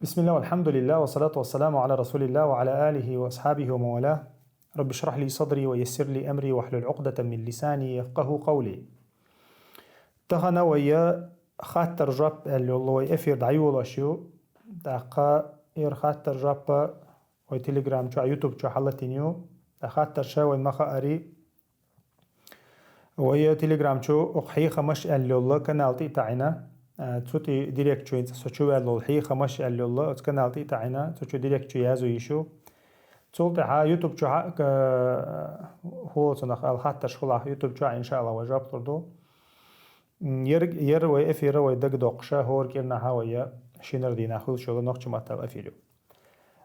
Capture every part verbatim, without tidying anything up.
بسم الله والحمد لله والصلاة والسلام على رسول الله وعلى آله وأصحابه ومن والاه. رب اشرح لي صدري ويسر لي أمري واحلل عقدة من لساني يفقهوا قولي. Тахана вайя хаттар жоп аьлла йолу вай эфир дӀайолош ю. ТӀаккха эр хаттар жоп вай Telegram чу, YouTube чу хьалатин ю. ТӀаккха хаттар ша вайн ма хаари. Вай Telegram чу оха хьехамаш аьлла йолла канал тӀе а таӀийна, а, цу тӀе директ чу хӀинца со чу ваьлла волу хьехамаш аьлла йолла оцу канал тӀе а таӀийна, цу чу директ чу язо йиш ю. Цул тӀаьхьа YouTube чу хьа-, ка-, хӀола цунах ала хаттарш хилахь, YouTube чу, иншаалла, вай жоп лур ду. М, ер, ер вай эфира вай дагадоккхуша, хӀора кӀирнахьа вай шинара дийнахь хуьлуш йолу нохчийн маттахь эфир ю.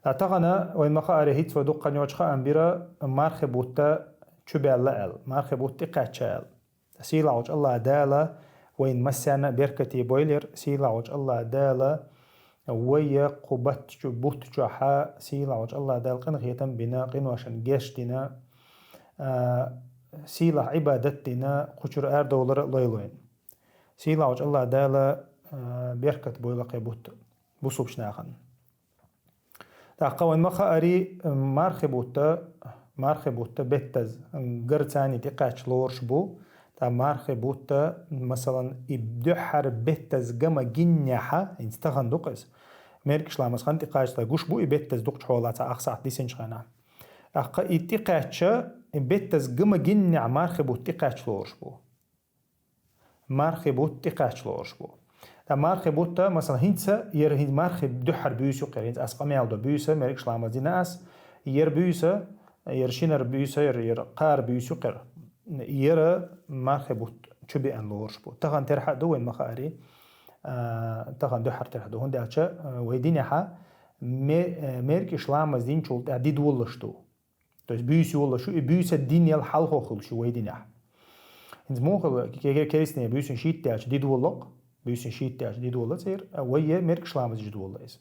Ткъа тахана вайн ма хаари, хӀинца вай дуккха ночу хаам бира мархи бутта чу баьлла аьлла, мархи бутта тӀекхаьчча аьлла. Сийлахьчу Аллах Дала вайн массарна а беркате бойла ер, сийлахьчу Аллах Дала вай кху батта чу, бутта чохь сийлахьчу Аллах Дала къинхетам бина, къиношна гечдина, а, сийлахь Ӏибадат дина, кху чуьра арадовлар а лойла вайна. Сийлахьчу Аллах Дала, а, беркат бойла кхе бутта бусулбачу нахана. ТӀаккха вайн ма хаари, мархи бутта, мархи бутта беттаза, гарца тӀекхаьчча лоруш бу. Ткъа мархи бутта, масалан, и дуьххьара беттаза гама гиннехьа, хӀинца тахана ду-кх иза. МаьркӀаж ламазан хан тӀекхачале гуш бу и беттаза дукхачу хьолахь цхьа ах сахьт дисинчу хенахь. ТӀаккха и тӀекхаьчча, и беттаза гама гиннехь мархи бутта тӀекхаьчча лоруш бу. Мархи бутта тӀекхаьчча лоруш бу. Ткъа мархи бутта, масалан, хӀинца, яра хӀинца мархи дуьххьара буьйса ю-кх яра, хӀинца ас къамел до буьйса, маьркӀаж ламаз дина ас, яра буьйса, яра шинара буьйса, яра, яра кхара буьйса ю-кх яра. Яра мархи бутта чу беана лоруш бу. Тахана терхьа а ду вайн ма хаари, а, тахана дуьххьара терхьа ду. ХӀунда аьлча, а, вай динехьа ме-, а, маьркӀаж ламаз динчул тӀаьхьа ди долалуш ду. То есть буьйса йолалуш ю, и буьйса динел хьалхо хуьлуш ю вай динехь. ХӀинца муха хила, ке-, ке-, керстане буьйсанна шийтта даьлча ди долалу-кх, буьйсанна шийтта даьлча ди долалу церан, а вай е маьркӀаж ламаз деш долалу иза.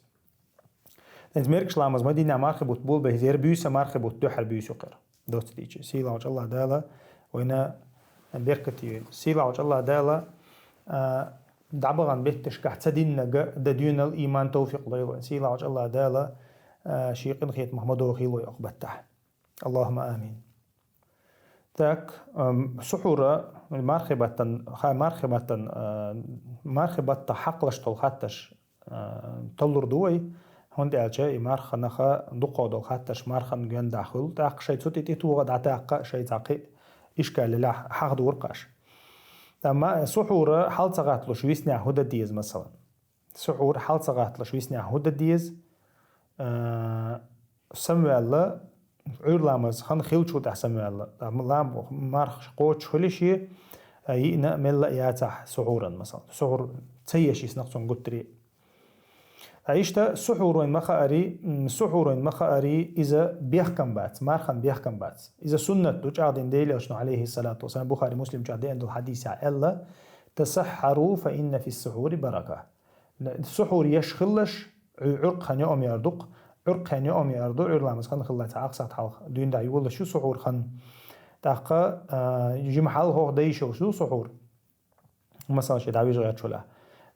ХӀинца маьркӀаж ламаз ма динехь мархи бутта болабе, хӀинца яра буьйса мархи бутта дуьххьара буьйса ю-кх яра. Доцца дийча, сийлахьчу Аллах Дала вайна беркате йойла. Сийлахьчу Аллах Дала, а, дӀабахана бетташкахь ца диннарг дан доьналла, иман, тавфикъ лойла вайна. Сийлахьчу Аллах Дала, а, шен къинхетамах ма дохийла вай оха баттахь. Аллахумма амин. Так, ам, сухьура, мархи баттан, ха-, мархи баттан, а, мархи баттах хьакхалуш долу хаттарш, а, талур ду вай, хӀунда аьлча и марханаха дукха долу хаттарш мархан гондахь хуьлу, тӀаккха шайн цу тӀе тӀетоха а дӀатаккха а шайн цхьа кхин ишкал елахь хьахадора-кх аш. Ткъа ма-, сухьура хьал ца гӀатталуш виснехь хӀун дан деза, масалан? Сухьур хьал ца гӀатталуш виснехь хӀун дан деза? А, самаваьлла, Ӏуьйра ламаз хан хиллачул тӀаьхьа самаваьлла. Ткъа лам-, марха кхочуш хуьлий шен, а, йиъна а, мелла а яцахь сухьуран, масалан. Сухьур ца еш йиснахь цунна гуттаре. Ткъа иштта сухьур вайн ма хаари, м, сухьур вайн ма хаари, иза бехкам бац, мархан бехкам бац. Иза суннат ду, чӀагӀдина Делан Элчано, алейхиссалату вассалам, Бухари, Муслим чохь деана долу хьадисехь аьлла: «Тасаххару, фа инна фиссухьури барака». Сухьур еш хилалаш, Ӏу-, Ӏуьркъа хан йоӀам яр ду-кх, Ӏуьркъа хан йоӀам яр ду, Ӏуьйра ламаз хан хилла цхьа ах сахьт хьалха дуьйна дӀайолалуш ю сухьур хан. ТӀаккха, а, жимахьал хӀокху дай йиш йолуш ду сухьур. Масала, шен дӀавижа гӀерташ валахь.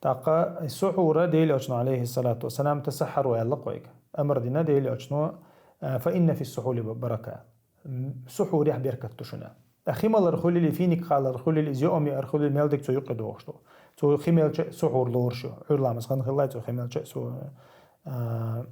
ТӀаккха сухьура Делан Элчано, алейхиссалату вассалам, тасаххару аьлла-кх вайга. Амар дина Делан Элчано, а, фа инна фиссухьури барака. М, сухьурехь беркат ду шуна. Ткъа хи малар хуьлийла, финик кхалар хуьлийла, иза йоӀам яар хуьлийла, мел дика цо юккъе догӀуш ду. Цо хи мелча а сухьур лоруш ю. Ӏуьйра ламаз хан хилла, цо хи мелча а су-, а,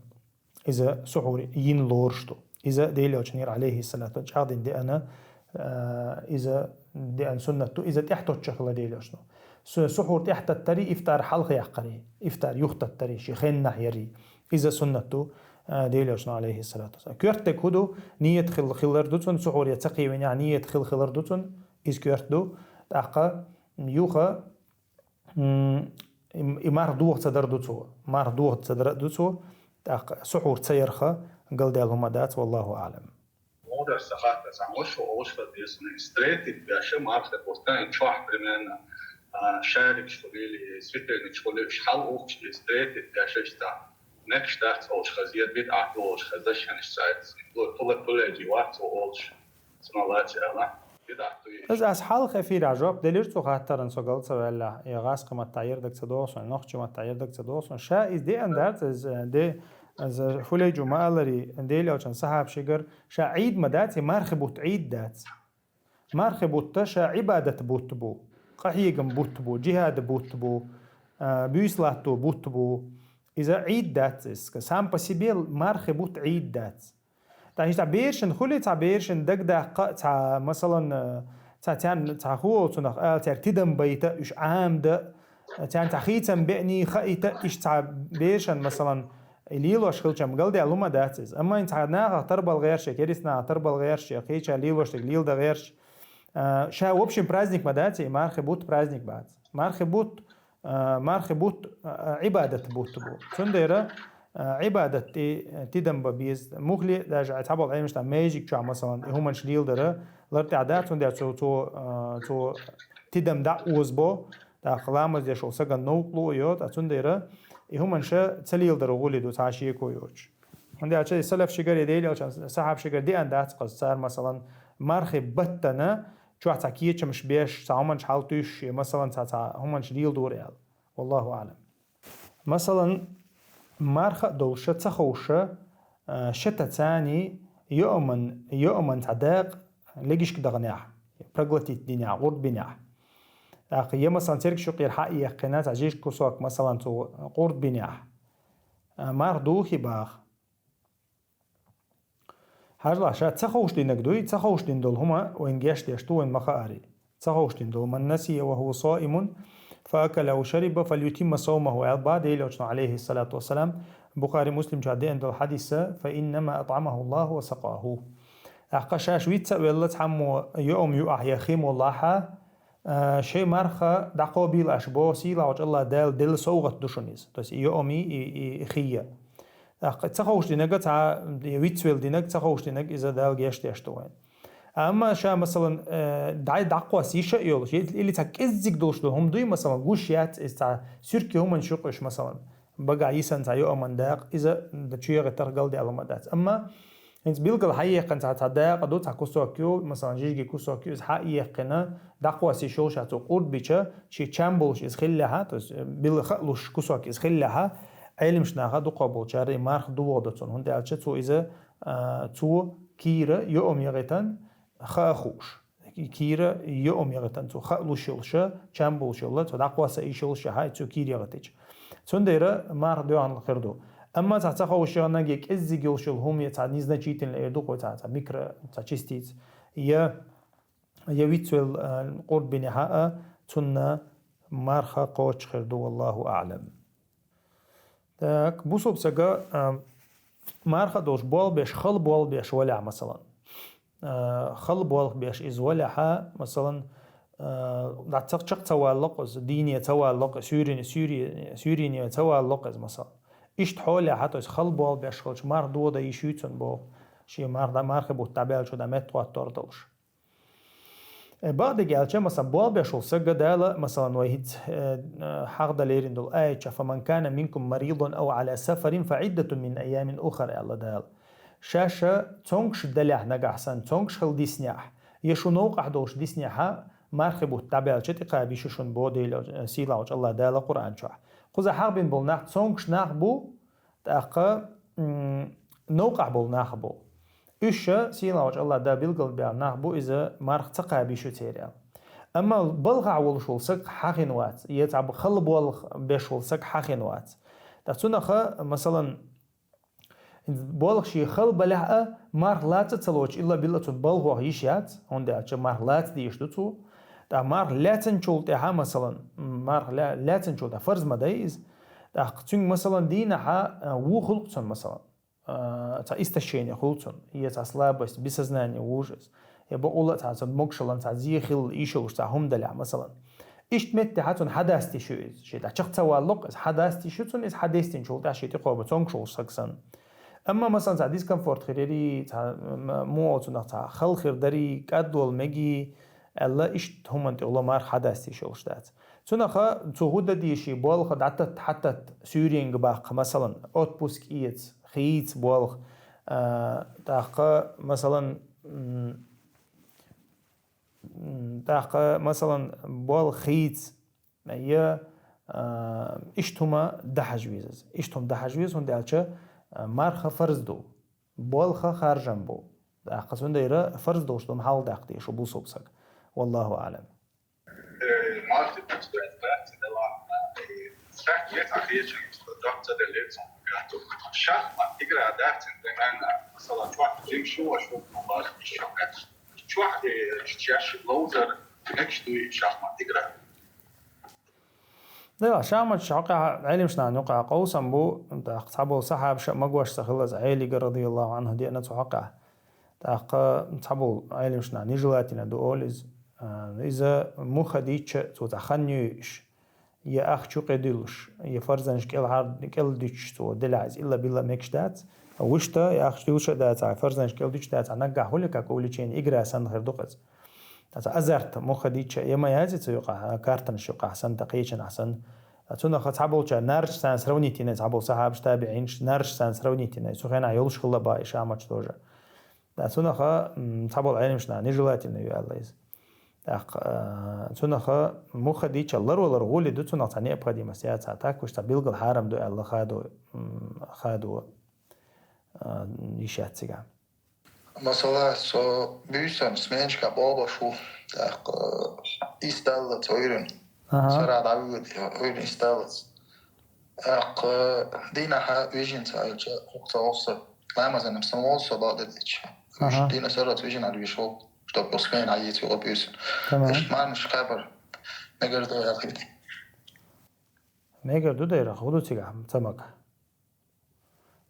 иза сухьур йина лоруш ду. Иза Делан Элчанера, алейхиссалату, чӀагӀдина деана, а, иза деана суннат ду, иза тӀаьхьатоттуш хилла Делан Элчано. Су-, сухьур тӀаьхьататтари, ифтар хьалха яккхари, ифтар юхататтари, шен хеннахь яри. Иза суннат ду, а, Делан Элчано, алейхиссалату вассалам. Коьртаниг хӀун ду, ният хил-, хилар ду цунна, сухьур я ца кхевинехь, ният хил-, хилар ду цунна, иза коьрта ду. ТӀаккха юха, м, и, и марха доха ца дар ду цо, марха доха ца дар а ду цо, тӀаккха сухьур ца ярх галдаьлла хӀума дац, валлаху аӀлам. Мударса хатта сан ваш олуш хаза деза, встретить беша марха бутта, чохь примерно, а, шарикаш хуьлийла, светильникаш хуьлийла, уьш хьал ухуш, встретить беша иштта. Мекаш дац олуш хаза, я бидӀат ду олуш хаза, шанаш цаьрца. Пула, пула, пуледжи вац олуш, цуьнан лаца ала. Из аз хьалха эфирехь жоп делира цу хаттарна, со гал ца ваьллехь, я гӀазкхи маттахь ерг ца догӀу суна, нохчи маттахь ерг ца догӀу суна. Ша иза деана дац, иза де, иза Хулейджу ма-аллара, Делан Элчан сахьабашкара, ша Ӏийд ма дац, и мархи бутт Ӏийд дац. Мархи бутт ша Ӏибадат бутт бу, къахьегам бутт бу, джихӀад бутт бу, а, буьйса латто бутт бу. Иза Ӏийд дац, иза сам по себе мархи бутт Ӏийд дац. ТӀаккха иштта берашна хуьлий, цхьа берашна дагадаккха, цхьа, масалан, цхьа царна, цхьа хӀу олу цунах ала, цаьрга тидам байта, уьш Ӏамадан, царна цхьа хийцам беъний хаийта, иштта цхьа берашна, масалан, и лелош хилчам галдаьлла хӀума дац иза. Амма и цхьа нахах тарбала гӀерташ, керста нахах тарбала гӀерташ, кхеча лелош дерг леладан гӀерташ, а, ша, в общем, праздник ма дац, и мархи бутт праздник бац. Мархи бутт а, мархи бутт, а, Ӏибадат бутт бу. Цундела, а, Ӏибадат тӀе, а, тидам бан беза. Муххале а даже цхьаболу Ӏеламнаха межиг чохь, масалан, и хӀуманаш леладар лар тӀехь дац, цундела цо, цо, а, цо тидам дӀа а озабо, тӀаккха ламаз деш волу сагана новкъарло а йо, ткъа цундела и хӀуманаш ца леладар гӀуле ду, цхьа шеко йоцуш. ХӀунда аьлча и салафашкара, я Делан Элчан сахьабашкара деана дац кхуза цара, масалан, мархи баттана чохь цхьа кечамаш беш, цхьа хӀуманаш хьалтуьйсуш, я, масалан, цхьа, цхьа хӀуманаш леладора аьлла. Валлаху аӀлам. Масалан, марха а долуша, ца ховша, а, шатаца йоаман, йоаман цхьа дакъа легишка даханехь, проглотить динехь, гӀурт бинехь. ТӀаккха я, масалан, цергаш юкъера хьа а яьккхина, цхьа жижиг кусок, масалан, цо гӀурт бинехь, а, марха духий баха. Хьажалахь, ша ца ховш динарг дуй, ца ховш дина долу хӀума вайн гечдеш ду, вайн ма хаарий. Ца ховш дина долу: «Ман насия ва хува саимун, фа акала ау шариба, фалютимма саумаху», аьлла боху Делан Элчано, алейхиссалату вассалам, Бухари, Муслим чохь деана долу хьадиса: «Фа иннама атӀамаху Аллаху ва сакъаху». ТӀаккха шаьш виц а велла, цхьаммо йоам юахь я хи молахь, а, шайн марха дӀакхобийла аша боху, сийлахьчу Аллах Дала делла совгӀат ду шуна иза. То есть и йоамий, и, и, и хи а. ТӀаккха ца ховш динарг, цхьа вицвелла динарг, ца ховш динарг, иза Дала гечдеш ду вайн. Амма ша, масалан, э, дӀай дӀакхосса йиш а йолуш, или цхьа кӀеззиг долуш долу хӀума дуй, масалан, гуш яц, иза цхьа суьрке хӀуманаш ю-кх уьш, масалан, багахь йисина цхьа йоаман дакъа, иза чоьгӀийтарх галдаьлла хӀума дац. Амма хӀинца билггал хьаеккхина цхьа, цхьа дакъа ду, цхьа кусок ю, масалан, жижиге кусок ю, иза хьаеккхина, дӀакхосса йиш йолуш, цо къурд бича, шен чам болуш иза хиллехьа, то есть, э, билггал хаалуш кусок иза хиллехьа, Ӏеламнаха дукхахболчара и марха дувха до цунна, хӀунда аьлча цо иза, а, цо кийра йоам яхийтина хаа хууш. Кийра йоам яхийтина цо хаалуш йолуша, чам болуш йолла, цо дӀакхосса йиш йолуш яхьа, цо кийра яхийтича. Цундела марха доьхна хир ду. Амма цхьа ца ховш яханарг, я кӀеззиг йолуш йолу хӀума, я цхьа незначительно эр ду-кх вай, цхьа, цхьа микро, цхьа частица, я, я вицвелла, а, къурд бинехьа а, цунна марха кхочуш хир ду, валлаху аӀлам. Так, бусалба сага, а, марха а долуш болх беш, хала болх беш валахь, масалан. А, хала болх беш иза валахьа, масалан, а, дӀа ца, чекх ца валлакх иза, дийне ца валлакх, суьйрине, суьйри-, суьйрине ца валлакх иза, масалан. Иштта хьолехьа, то есть хала болх беш хилча, марха дода йиш юй цунна боху, шен марха дӀа, мархи бутт дӀабаьллачу дӀа меттахӀоттор долуш. Э, бакъдерг аьлча, масалан, болх беш волу сага Дала, масалан, вай хӀинца, э, э, хьахдан лерина долу аят чохь: «Фаман кана минкум маридун ау ала сафарин фа иддатун мин айямин ухар», аьлла Дала. Шаьш цомгуш делахь нагахь санна, цомгуш хила диснехь, я шу новкъахь долуш диснехьа, мархи бутт дӀабаьлча тӀекхаба йиш ю шуна боху Дела, э, сийлахьчу Аллах Дала Къуръан чохь. Кхуза хьахбина болу нах цомгуш нах бу, тӀаккха, м, новкъахь болу нах бу. Уьш сийлахьчу Аллах Дала билгалбаьлла нах бу, иза марха ца кхаба йиш ю церан. Амма балхахь волуш волу саг хьахина вац, я цхьа хала болх беш волу саг хьахина вац. Ткъа цунаха, масалан, болх шен хала балехь а, марха лаца а ца лоцуш, илла-билла цунна балхах йиш яц, хӀунда аьлча марха лаца дезаш ду цо. Ткъа марха лаьцначул тӀаьхьа, масалан, марха ла-, лаьцначул тӀаьхьа, фарз ма дай иза. ТӀаккха цуьнга, масалан, дийнахьа, а, ву хуьлу-кх цунна, масалан, а, цхьа истощение хуьлу цунна, я цхьа слабость, бессознание вужу иза, я бакъволла а цхьа, цхьа могушаллан цхьа зе хила йиш йолуш цхьа хӀума далахь, масалан. Иштта меттехьа цунна хьадаста йиш ю иза. Шен дӀа чекх ца валлакх иза, хьадаста йиш ю цунна, иза хьадестинчул тӀаьхьа шен тӀекхобу цомгуш волуш саг санна. Амма, масалан, цхьа дискомфорт хир ярий, цхьа, м-, муха цунах цхьа хала хир дарий, кӀадвала мегий, аьлла, иштта хӀуманна тӀехула марха хьадаста йиш йолуш дац. Цунаха цо хӀу дан деза, шен болх дӀататта, хьататта, суьйренга баккха, масалан, отпуск эца, хийца болх, а, тӀаккха, масалан, м, М, тӀаккха, масалан, болх хийца, я, а, иштта хӀума дӀахьажа веза из. Иштта хӀума дӀахьажа веза, хӀунда аьлча, а, марха фарз ду, болх харжам бу. ТӀаккха цундела фарз долуш долу хьал даккха деза шу бусалба саг. Валлаху аълам. Э, мархи пусть бац, да ладно. Э, сахьте а хечам, что доцца делец, он готов. Шахмат игра, да, центральная, масала, чохь жим шу, а шу, ну, мархи ещё как. Чохь, э, чеш лоузер, мекш дуй шахмат игра. Да, шахматаш хьокъехь Ӏелимаш нахана юкъахь къовсам бу, тӀаккха цхьаболу сахьабаша а магош ца хилаза Ӏелига, радияллаху Ӏанху, деана цу хьокъехь. ТӀаккха цхьаболу Ӏелимаш нахана нежелательно ду олу иза. А, иза муха дийча, цо цхьа хан йойуш, я ахча юкъе дуьллуш, я фарзанаш кӀелхьар-, кӀел дуьтуш цо делахь иза илла-билла мегаш дац. Вуьшта, я ахча дуьллуш а дац, а фарзанаш кӀел дуьтуш дац, а наггахь хӀуллакх, как увлечение, игра санна хир ду-кх иза. Аса азарт муха дийча, я ма яц иза цу юкъахь, картанаш юкъахь санна, тӀаккха кхечанахь санна. Цунах цхьаболчара нараш царна сравнительно, цхьаболу сахьабаш, табиӀинаш, нараш царна сравнительно, цу хенахь йолуш хилла бах и шахматаш тоже. Да, цунах, м, цхьаболу Ӏелимаш нахана нежелательно ю аьлла иза. ТӀаккха, а, цунах муха дийча ларо-лар гӀоли ду, цунах цхьа необходимость яц, а так уьш цхьа билггал хьарам ду аьлла хадо, м, хадо, а, йиш яц цигахь. Масала, со буьйсанна сменашка болуш ву, тӀаккха, э, исс даллалц Ӏуьйранна. Аха. Сара дӀавоьду Ӏуьйранна исс даллалц. ТӀаккха, э, дийнахьа вижина ца хилча, хӀокху ца гӀо со. Ламазан-м сан волу со бакъдерг дича. Аха. Дийнахь сарралц вижина Ӏа веш волу, чтоб смена Ӏа йийца йолу буьйсанна. Тамам. Иштта мархаш кхабар мегар ду аьлла хета. Мегар ду дера, хӀун ду цигахь ца мага?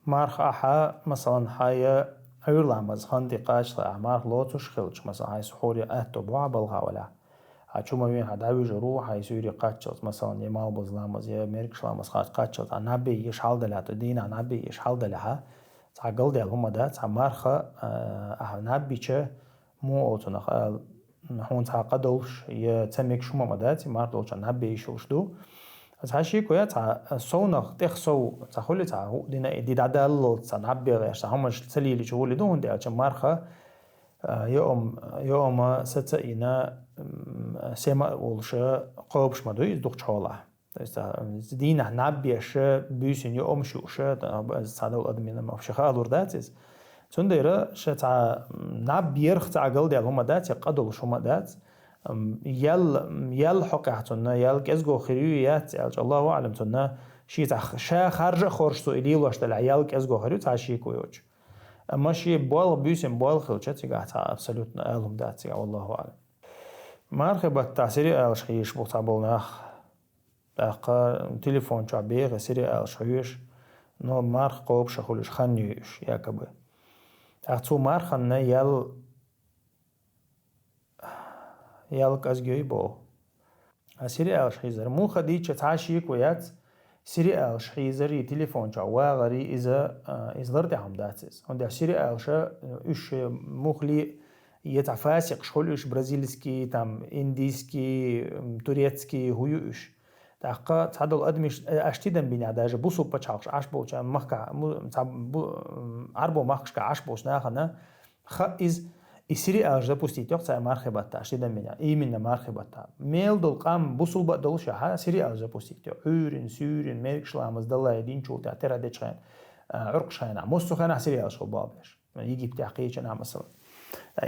Марха ахьа, масалан, хьан я Ӏуьйра ламаз хан тӀе кхачале ахьа марха лоцуш хилча, масалан, хьайн сухьур я аьтто бу хьан балха валахь. Хьан чу ма вен хьан дӀавижур ву, хьайн суьйре кхаччалц, масалан, я малбуза ламаз, я мергаш ламаз кхач-, кхаччалц, ахьа наб е еш хьал далахь, дийнахь наб е еш хьал далахь, цхьа галдаьлла хӀума дац, хьан марха, а, ахьа наб йича, муха олу цунах ала, хьуна цхьа къа долуш, я ца мегаш хӀума ма дац, и марха долчохь наб е йиш йолуш ду. Цхьа шеко яц, цхьа совнах, тӀех сов, цхьа хуьлу цхьа хӀу-, дина и ди дӀадаллалц, цхьа наб бегӀеш, цхьа хӀуманаш ца лелийча гӀур ли ду, хӀунда аьлча марха, а, йоам-, йоама саца а йина, м, сема а волуша, кхобуш ма ду иза дукхачу хьолахь. То есть, а, дийнахь наб еш, буьйсанна йоамаш юуш, а, цхьадолу адамийн вообще хаалур дац иза. Цундела ша цхьа, м, наб ерх цхьа галдаьлла хӀума дац, я къа долуш хӀума дац. М, ял, ял хьокъехь цунна, ял кӀезго хир ю, яц аьлча, Аллаху аълам, цунна ши цхьа х-, ша харжа а хоржу цо и лелош делахь, ял кӀезго хир ю, цхьа шеко йоцуш. Амма шен болх, буьйсанна болх хилча, цигахь цхьа абсолютно ала хӀума дац цигахь, Аллаху аълам. Мархи баттахь сериалаш хьийзаш бу цхьаболу нах. ТӀаккха телефон чохь бегӀа сериалаш хьоьжуш, но марха кхобуш а хуьлуш, хан йойуш, якобы. ТӀаккха цу марханна ял, ял кӀезиг йой боху. А сериалаш хьийзар муха дийча цхьа шеко яц, сериалаш хьийзари, телефон чохь вагӀари иза, а, иза лар тӀехь хӀума дац иза. ХӀунда аьлча сериалаша, уьш мухли, я цхьа фасикъаш хуьлу уьш, бразильский, там, индийский, м, турецкий, хӀу ю уьш. ТӀаккха цхьадолу адамаш, э, аш тидам бинехь, даже бусулба пачхьалкхаш Ӏаш болчу махкахь, му-, цхьа бу-, м, Ӏарбо махкашкахь Ӏаш болчу нахана хаьа иза, и сериалаш запустить йоккху цара мархи баттахь, аш тидам бинехь, именно мархи баттахь. Мел долу къам бусулба а долуш ахьа, сериалаш запустить йоккху. Ӏуьйрин, суьйрин, мергаш ламаз далай, динчул тӀехь тера дечхьайн, а, Ӏуркхаш хенахь. Массо хенахь сериалаш хуьлу болх беш. Египте хьакхечанахь, масала.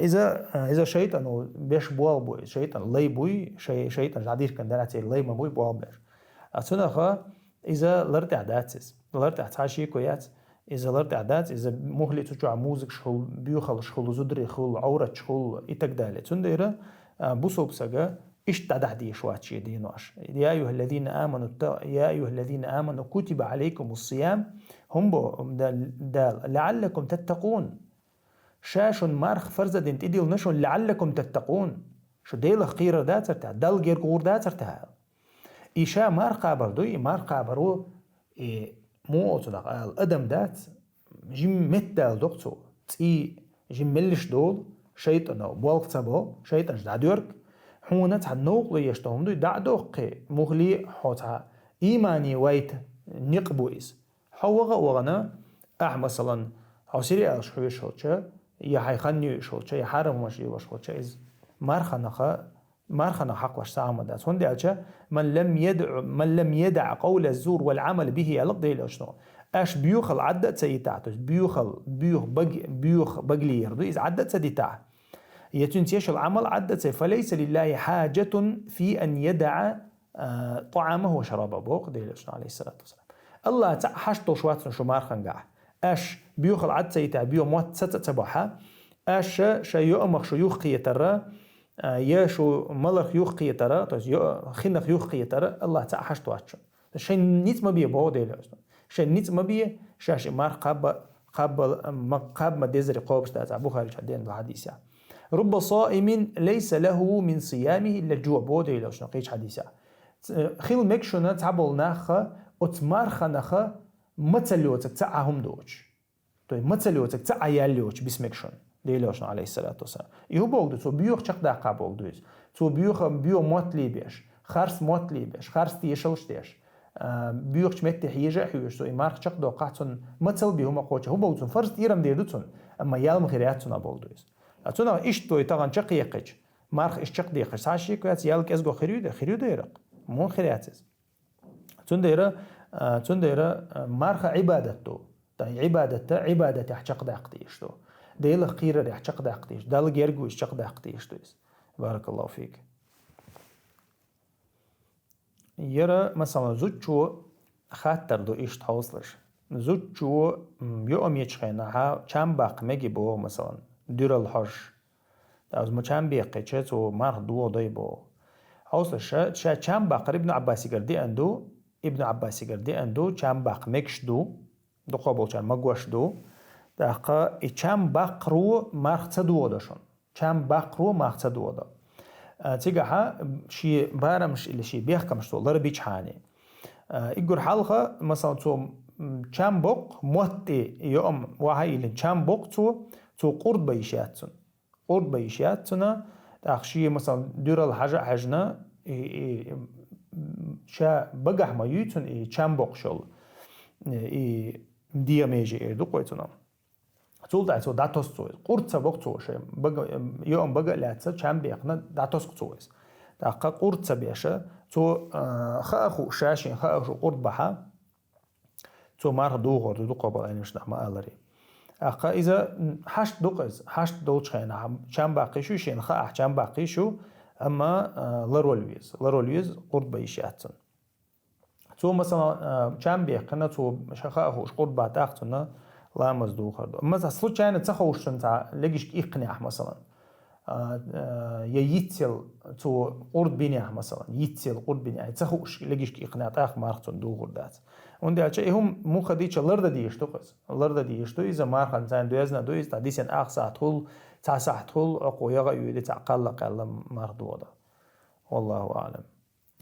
Иза, иза шайтӀано беш болх буй, шайтӀан лай буй, шай-, шайтӀан жӀадиркан дара церан лай ма буй болх беш. А цунаха иза лар тӀехь дац иза. Лар тӀехь цхьа шеко яц, иза лар тӀехь дац, иза мухли цу чохь музыкаш хуьлу, буьйхалш хуьлу, зударий хуьлу, Ӏовраташ хуьлу и так далее. Цундела, а, бусулба сага иштта дӀадахьа дезаш вац шен денош. يا أيها الذين آمنوا اتق-، يا أيها الذين آمنوا كتب عليكم الصيام. ХӀун бо, да-, Дала, لعلكم تتقون. Ша шуна марха фарз дина тӀедиллина шуна لعلكم تتقون. Шу Делах кхерар дацар тӀехь, Далла герга гӀур дацар тӀехь. И ша марха кхабар ду, и марха кхабар ву, и муха оцунах ала адам дац, жим меттадала доккху цо. ЦӀий жим меллиш долу, шайтӀано болх ца бо, шайтӀанаш дӀадоьрг. Хьуна цхьа новкъарло еш тохам дуй, дӀа а доккхий, мухли хьо цхьа иймане вайта некъ бу иза. Хьо ваха а вахана, ахьа, масалан, хьо сериалаш хьоьжуш хилча, я хьайн хан йойуш хилча, я хьарам хӀумаш лелош хилча, иза Марханаха, марханах хьакхаш сагӀа ма дац. ХӀунда аьлча, «من لم يدع، من لم يدع قول الزور والعمل به», аьлла Делан Элчано. Аш боьхал Ӏадда а ца йитахь, то есть боьхал, боьха баг-, боьха багле яр ду, из Ӏадда а ца дитахь. Я цуьнца еш йола Ӏамал Ӏадда а ца, «فليس لله حاجة في أن يدع طعامه وشرابه», боху Делан Элчано, алейхиссалату вассалам. АллахӀ цхьа хьашт долуш вац шун марханга. Аш боьхал Ӏадда ца йитахь, боьха мотт ца, ца бахь, аш шайн йоамах шу юхакхетар, а, я шу маларх юхакхетар, то есть йо-, хинах юхакхетар АллахӀ цхьа хьашт вац шун. Шайн ницкъ ма бе, боху Делан Элчано. Шайн ницкъ ма бе, шаьш и марха кхаба, кхаба, ма, кхаба ма дезаре кхобуш дац, Бухарича денна хьадисехь. «رب صائم ليس له من صيامه إلا الجوع», боху Делан Элчано кхечу хьадисехь. Ц-, хила мега шуна цхьаболу нахха оцу марханаха мацалла йоцург цхьа а хӀума доцуш. То есть мацалла йоцург цхьа а ял йоцуш биса мега шуна, Делан Элчано, алейхиссалату вассалам. И хӀун боху ду, цо боьха чекхдаккха боху ду иза. Цо боьха, боьха мотт лийбеш, харц мотт лийбеш, харц тешалш деш, а, боьхачу метте хьежа а хьоьжуш, цо и марха чекхдоккхахь, цунна мацалла бен хӀума кхочу. ХӀун боху, цунна фарз тӀерам дер ду цунна, амма ял ма хир яц цунна боху ду иза. А цунах иштта вай тахана чекхъяьккхича, марха иштта чекхдехаш цхьа шеко яц, ял кӀезиг хир ю де, хир ю дерриг. Муха хир яц иза? Цундела, а, цундела, а, марха Ӏибадат ду. Ткъа и Ӏибадатта, Ӏибадатехь чекхдаккха дезаш ду. Делах кхерарехь чекхдаккха дезаш, Далла герга вуьйш чекхдаккха дезаш ду иза. Баракаллаху фик. Яра, масала, зудчо хаттар ду иштта хьовсалаш. Зудчо, м, йоам ечу хенахьа чам баккха меги боху, масала, дуьралла хьожуш. ТӀаккха ма чам беккхича, цо марха дохадой боху. Хьовсалаш, ша, ша чам баккхар Ибн Ӏаббасигара деана ду, Ибн Ӏаббасигара деана ду, чам баккха мегаш ду, дукхахболчарна магош ду. ТӀаккха и чам баккхаро марха ца дохадо шуна. Чам баккхаро марха ца дохадо. А, цигахьа шен барамаш или шен бехкамаш цо ларбичхьана. А, иггур хьалха, масала, цо, м, чам боккху, мотт тӀе йоам вахьа а йиллина чам боккху цо, цо къурд бан йиш яц цунна. Къурд бан йиш яц цунна, тӀаккха шен, масала, дуьралла хьажа а хьаьжна, и, и, м, ша багахь ма юй цунна и чам боккхуш йолу, и, и дегӀан меже эр ду-кх вай цунах. Цул тӀаьхьа цо дӀатосу цо иза. Къурд ца боккху цо шайн. Бага, йоам бага а лаьцна, чам бекхна, дӀатосу-кх цо иза. ТӀаккха къурд ца беша, цо, а, хаа хууш, ша шен хаа хууш къурд бахьа, цо марха дохор ду, дукхахболу Ӏеламнах ма-аллара. ТӀаккха иза, м, хьашт ду-кх иза. Хьашт долчу хенахь чам баккхийш ю, шена хаахь чам баккхийш ю, амма, а, ларвала веза. Ларвала веза, къурд бан йиш яц цунна. Цо, масала, а, чам беккхина, цо ша хаа хууш къурд бан тӀаккха цунна ламаз духар ду. Масала, случайно ца ховшучунна цхьа легашка иккхинехь, масала, а, а, я йицъелла цо къурд бинехь, масала, йицъелла къурд бинехь, ца хууш легашка иккхинехь, тӀаккха марха цунна духур дац. ХӀунда аьлча и хӀума муха дийча лардан дезаш ду-кх иза. Лардан дезаш ду иза, мархана царна доьзна ду иза, тӀаккха дисина ах сахьт хуьлу, цхьа сахьт хуьлу, хӀокхо ягӀа а йоьдий, цхьаъ кхалла-кхаьлла марха дохадо. Валлаху аӀлам.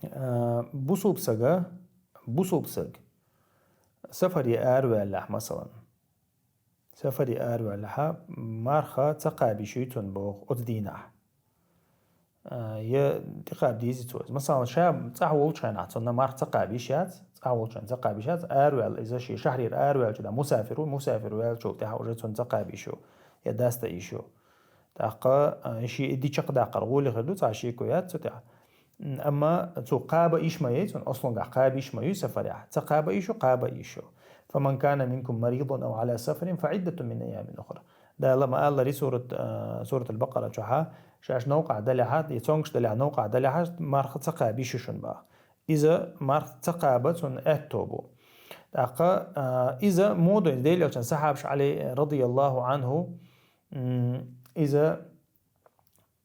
А, бусулба сага, бусулба саг сафаре араваьллехь, масалан. Сафаре араваьллехьа, марха ца кхаба йиш юй цунна боху оцу дийнахь. А, я тӀекхаба дезий цо иза. Масалан, ша цӀахь волчу хенахь цунна марха ца кхаба йиш яц, цӀахь волчу хенахь ца кхаба йиш яц, араваьлла иза шен шахьрера араваьллачу, да, мусафир ву, мусафир ваьллачул тӀаьхьа уже цунна ца кхаба йиш ю, я даста йиш ю. ТӀаккха, а, шен и ди чекхдаккхар гӀоле хир ду, цхьа шеко яц цу тӀехь. М, амма цо кхаба йиш ма яй цунна, аслунгахь кхаба йиш ма юй сафарехь. Ца кхаба йиш ю, кхаба йиш ю. «فمن كان منكم مريضا أو على سفر فعدة من أيام أخر». Дала ма-аллара сурат, а, Суратул Бакъара чохьа, шаьш новкъахь далехьа, я цомгуш далехьа, новкъахь далехьа, марха ца кхаба йиш ю шуна баха. Иза марха ца кхаба цунна аьтто бу. ТӀаккха, а, иза муха ду иза, Делан Элчан сахьабаш Ӏали, радияллаху Ӏанху, м, иза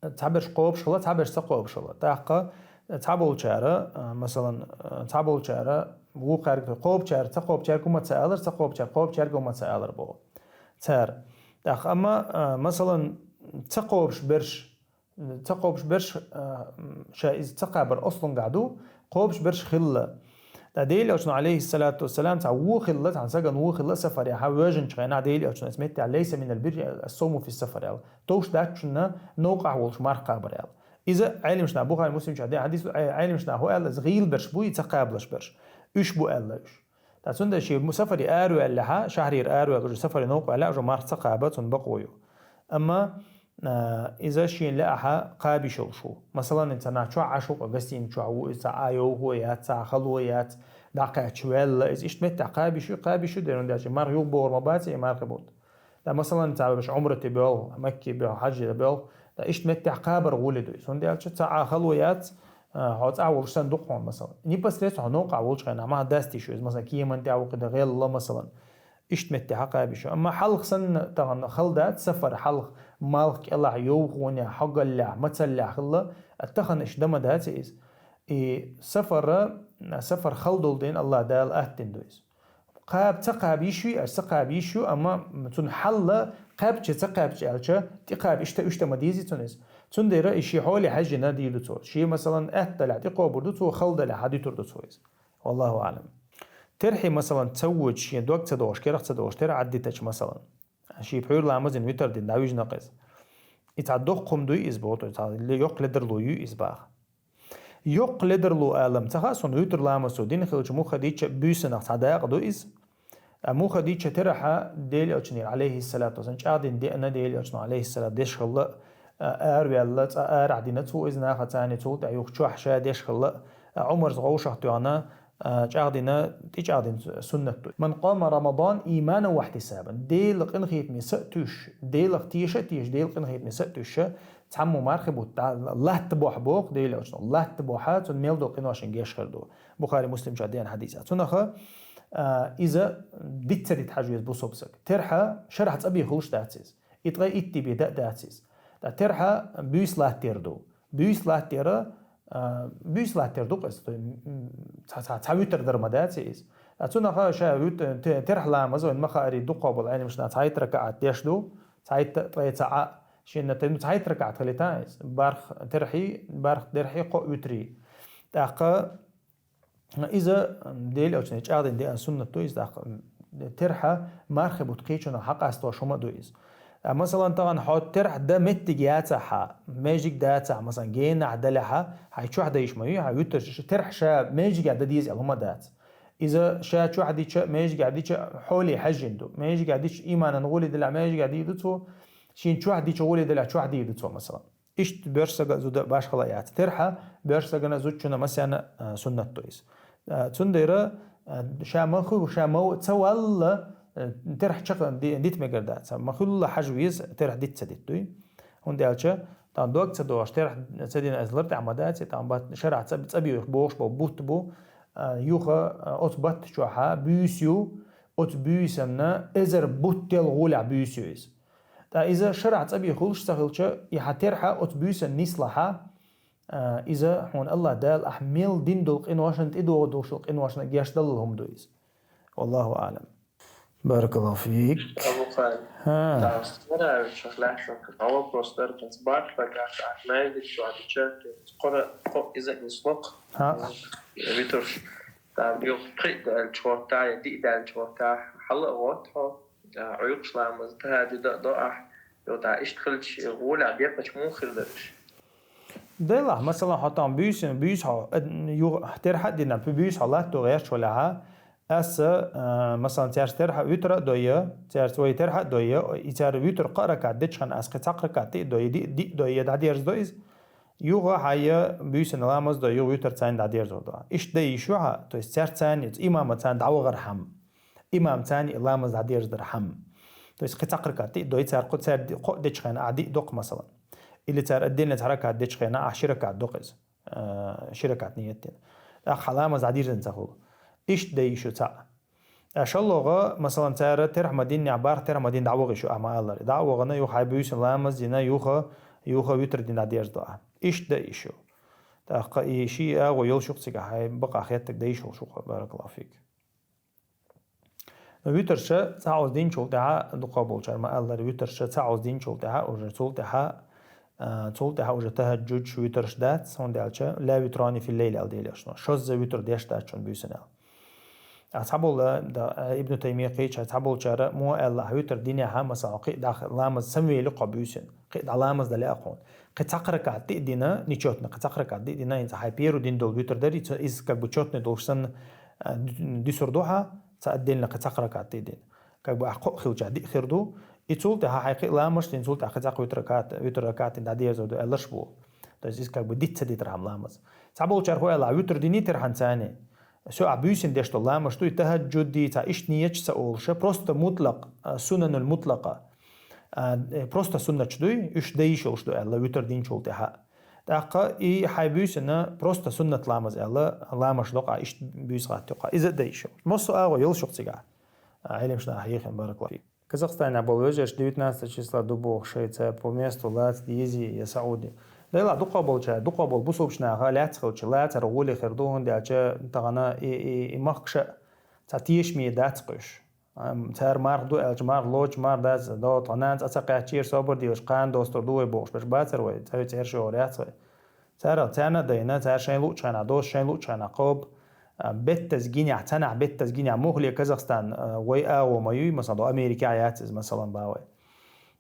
цхьаберш кхобуш хилла, цхьаберш ца кхобуш хилла. ТӀаккха цхьаболчара, а, масалан, а, цхьаболчара вукхаьрга, кхобучара, ца кхобучаьрга хӀума ца алар, ца кхобучара кхобучаьрга хӀума ца алар боху цара. ТӀаккха амма, а, масалан, ца кхобуш берш, ца кхобуш берш, а, м, ша иза ца кхабар ослунгахь ду, кхобуш берш хилла. Ткъа Делан Элчано, алейхиссалату вассалам, цхьа вон хилла, цхьана сагана вон хилла сафарехьа, воьжначу хенахь Делан Элчано иза меттехь: «ليس من البر الصوم في السفر», аьлла. Товш дац шуна новкъахь волуш марха кхабар аьлла. Иза Ӏеламнаха, Бухари, Муслим чохь деана хьадис ду, Ӏе-, Ӏеламнаха хӀун аьлла, иза гӀийла берш бу, и ца кхабалаш берш. Уьш бу аьлла уьш. Ткъа цундела шен сафаре араваьллехьа, шахьрера араваьлла, уже сафаре новкъа ваьллехьа, уже марха ца кхаба цунна бакъо ю. Амма А, иза шен лаахьа кхаба йиш йолуш ву. Масалан, цхьа нах чохь Ӏаш ву, гостиница чохь ву, иза цхьа а йовхо яц, цхьа а хало яц, дӀакхаьчча ваьлла, иза иштта меттехь кхаба йиш ю, кхаба йиш ю дера, хӀунда аьлча марха юхабохур ма бац и мархи бутт. Ткъа, масалан, цхьа веш Ӏумрате боьлху, Макке боьлху, хьажжи боьлху, ткъа иштта меттехь кхабар гӀоле ду иза. ХӀунда аьлча цхьа а хало яц, а, хьо цӀахь волуш санна ду-кх хьуна, масалан. Непосредственно хьо новкъахь волчу хенахь ма дац те шу иза, масалан, кеман тӀехь ву кхидӀа гӀелла, масалан. Иштта меттехь кхаба йиш ю. Амма хьалха санна тахана хала дац, сафар хьалха, малх кӀелахь, йовхонехь, хьогаллехь, мацаллехь хилла, а тахана иштта дан ма дац иза. И сафара, сафар хала долу ден АллахӀ Дала аттина ду иза. Кхаба, ца кхаба йиш ю, аш ца кхаба йиш ю, амма цунна хьалла кхаьбча, ца кхаьбча аьлча, тӀекхаба иштта, иштта ма дезий цунна иза. Цундела и шен хьоле хьаьжжина дийр ду цо. Шен, масалан, атта далахь тӀекхобур ду цо, хала далахь хьадуьтур ду цо иза. Валлаху аӀлам. Терхье, масалан, ца воьдуш, шен дог ца догӀуш, керах ца догӀуш, терхье Ӏаддитача, масалан. Шен пхьуьйра ламазна витар дина дӀавижна кхеза. И цхьа доккха хӀума дуй иза боху, цхьа ле-, йоккха ледарло юй иза баха. Йоккха ледарло алам ца хаьа суна, витр ламаз цо дина хилча муха дича буьйсанах цхьа дакъа ду иза. А муха дича терахьа Дела Элчанера, алейхиссалату вассалам, чӀагӀдина деана Дела Элчано, алейхиссалат, деш хилла, а, араваьлла, цкъа арахь дина цо иза нахаца, цул тӀаьхьа юха чохь ша деш хилла, а, Ӏумарс гӀовшах тоьхна, а, чӀагӀдина, тӀечӀагӀдина суннат ду. «Ман къама Рамадан ийманан ва ихьтисабан». Дела къинхетаме са а туьйсуш, Делах теша а тешаш, Дела къинхетаме са а туьйсуш, цхьаммо мархи бутт дӀа латта бохь боху Дела Элчано. Латта бохьа, цунна мел долу къиношна геш хир ду. Бухари, Муслим чохь деана хьадис а. Цунах, а, иза диц ца дита хьажа веза бусалба саг. Терхьа шарахь цӀа бен хуьлуш дац иза. И ткъе итт бен дан а дац иза. Ткъа терхьа буьйса латтар ду. Буьйса латтар, а, буьйса латтар ду-кх иза, то есть, м, м, цхьа, цхьа, цхьа витр дар ма дац иза. Ткъа цунах ша вит-, те-, терхьа ламаз, вайн ма хаъара, дукхахболу Ӏеламнаха цхьайтта ракаӀат деш ду, цхьайтта, ткъе цхьа а, шинна тайну цхьайтта ракаӀат хилийта иза. Барх терхьий, барх дерхьий, кхоъ витрий. ТӀаккха иза Дела Элчане чӀагӀдина деана суннат ду иза, тӀаккха терхьа мархи бутт кхечунах хьакъастош хӀума а ду иза. А, масалан, тахана хьо терхьа дан меттиг яцахьа, межиг дацахьа, масалан, генахь далахьа, хьайн чохь дан йиш ма юй, хьайн вуьтарш, терхьа ша межигехь дан деза аьлла хӀума дац. Иза ша чохь дича, межигехь дича хьоле хьаьжжина ду. Межигехь дича иманан гӀоле далахь, межигехь дийр ду цо, шен чохь дича гӀоле далахь, чохь дийр ду цо, масалан. Иштта боьрша сага а, зуда а башхала а яц. Терхьа боьрша сагана а, зудчунна а, масех а, а, суннат ду иза. А, цундела, а, ша ма ху-, ша ма ца валла, а, терхьа чекх ди-, дита мегар дац. Ма хуьлла хьажа веза, терхьа дита ца дита дуй. ХӀунда аьлча, тахана дог ца догӀуш, терхьа ца дина иза лар тӀехь ма дац, тахана бат-, шарахь цӀа-, цӀа бен бохуш болу бутт бу, а, юха, а, оцу батта чохьа буьйса ю, оцу буьйсанна эзар бутт делла гӀолехь буьйса ю иза. Ткъа иза шарахь цӀа бен хуьлуш ца хилча, и хьан терхьа оцу буьйсанна нислахьа, а, иза хьуна АллахӀ Дала ахь мел дина долу къиношна, тӀедогӀу долуш долу къиношна геш далла хӀума ду иза. Валлаху аӀлам. Баракаллаху фик. Абу Хайр. ХӀа. Там стараючах лаьхьа, а вопрос дара, кхин барх ракаӀат ахь маьждиг чохь дича, кхора, кхо иза нислакх. ХӀа. Витрш. Там юха пхиъ даьлча гӀортахь, я диъ даьлча гӀортахь, хьала а гӀорта хьо. А, Ӏуьйкъуш ламаз, тахӀажжуд а до ахь, йо, тӀаккха иштта хилча, гӀолехь бекхача муха хир дара уьш? Делахь, масалан, хьо тахана буьйсина, буьйса хьо, э, юха терхьа а дина, буьйса хьо латто гӀерташ валахьа, аса, э, масалан, цаьрца терхьа а витра а дойя, цаьрца вай терхьа а дойя, и цара витра кхаа ракаӀат дечхьана аса кхин цхьаккха ракаӀат тӀе а дойя, ди-, диъ дойя, дӀадерза до иза. Юха хьайя буьйсина ламаз дойя, юха витра царна дӀадерзор до. Иштта дай йиш ю хьа, то есть цаьрца царна, имама царна дӀавахархьама. Имам царна и ламаз дӀадерзадархьама. То есть кхин цхьаккха ракаӀат диъ дой цара, кхо цара ди-, кхоъ дечхьана ахь диъ доккху, масалан. Или цара отдельно цхьа ракаӀат дечхьана ахь ши ракаӀат доккху иза. Э, ши ракаӀат ниет дина. ТӀаккха хьан ламаз дӀадирзина ца хуьлу. Иштта дай йиш ю цхьаъ. Ткъа шолгӀа, масалан, цара терхьа ма диннехь, барх терхьа ма дина дӀаваха йиш ю ахь ма-аллара. ДӀа а вахана, юха хьайн буьйсина ламаз дина, юха, юха витр дина дӀадерзадо ахь. Иштта дай йиш ю. ТӀаккха и ши агӀо йолуш ю-кх цигахь, хьайн бакъахь хеттарг дай йиш йолуш ю-кх, баракаллаху фик. Но витарша цхьа оцу динчул тӀаьхьа, дукхахболчара ма-аллара, витарша цхьа оцу динчул тӀаьхьа, уже цул тӀаьхьа, а, цул тӀаьхьа уже тахӀаджуд, витарш дац, хӀунда аьлча, ла витрани фил лейль аьлла Делан Элчано. Шозза витр деш дац шуна буьйсанна аьлла. А цхьаболу, да, а, Ибн Таймия кхечара, цхьаболчара муха аьлла, ахь витр динехьа, масала, кхин а дӀа ламаз самавели кхо буьйсанна, кхин а дӀа ламаз дан лаьа хьуна. Кхин цхьаккха ракаӀат диъ дина, нечётно, кхин цхьаккха ракаӀат диъ дина, хӀинца хьайн первый дина долу витр дара, иза, иза как бы чётный долуш санна, а, ди-, дисур ду хьан, цхьа отдельно кхин цхьаккха ракаӀат диъ дина. Как бы ахь кхоъ хилча диъ хир ду, И цул тӀаьхьа хьай кхин ламазаш дин, цул тӀаьхьа кхин цхьа витр ракаӀат, витр ракаӀат дин дӀадерзор ду аьлараш бу. То есть из как бы диц ца дитар хӀама ламаз. Цхьаболчар хӀу аьлла, витр динитар хьан цани. Со а буьйсин деш до ламазаш дуй, тахаджуд ди, цхьа ишт нияташ ца олуша, просто мутлакъ, а, сунанул мутлакъа. А, э, просто суннаташ дуй, уьш дайиш йолуш ду аьлла, витр динчул тӀаьхьа. ТӀаккха и хьай буьйсина просто суннат ламаз аьлла, ламазаш докъа, ишт буьйса гӀаттакха. Иза а дайиш йолуш. Массо а агӀо йолуш юкъ цигахь. А, Ӏилмаш нах хьехина, баракаллаху фик. Казахстанехь болу вежарш девятнадцатого числа ду боху шайца по месту лаца дези я Сауди. Дайла дукха болча, дукха болу бусулбачу наха лаьцна хилча, лацара гӀоле хир ду, хӀунда аьлча тахана и, и, и махкаша цхьа тешаме дац кхуьш. Ам, цара марх ду аьлча, марх лоцу, марх дац, до тхо нанца а ца кхаьччера, собар делаш, кхана достур ду вай бохуш, беш бацара вай, цаьршо яц вай. Цара, царна а дайна, цара шайн луучхьана, дош шайн луучхьана кхоба, а, беттаза гинехь, цанахь беттаза гинехь, мухле Казахстан, а, вай агӀо ма юй, масала, Америкехь яц иза, масалан, ба вай.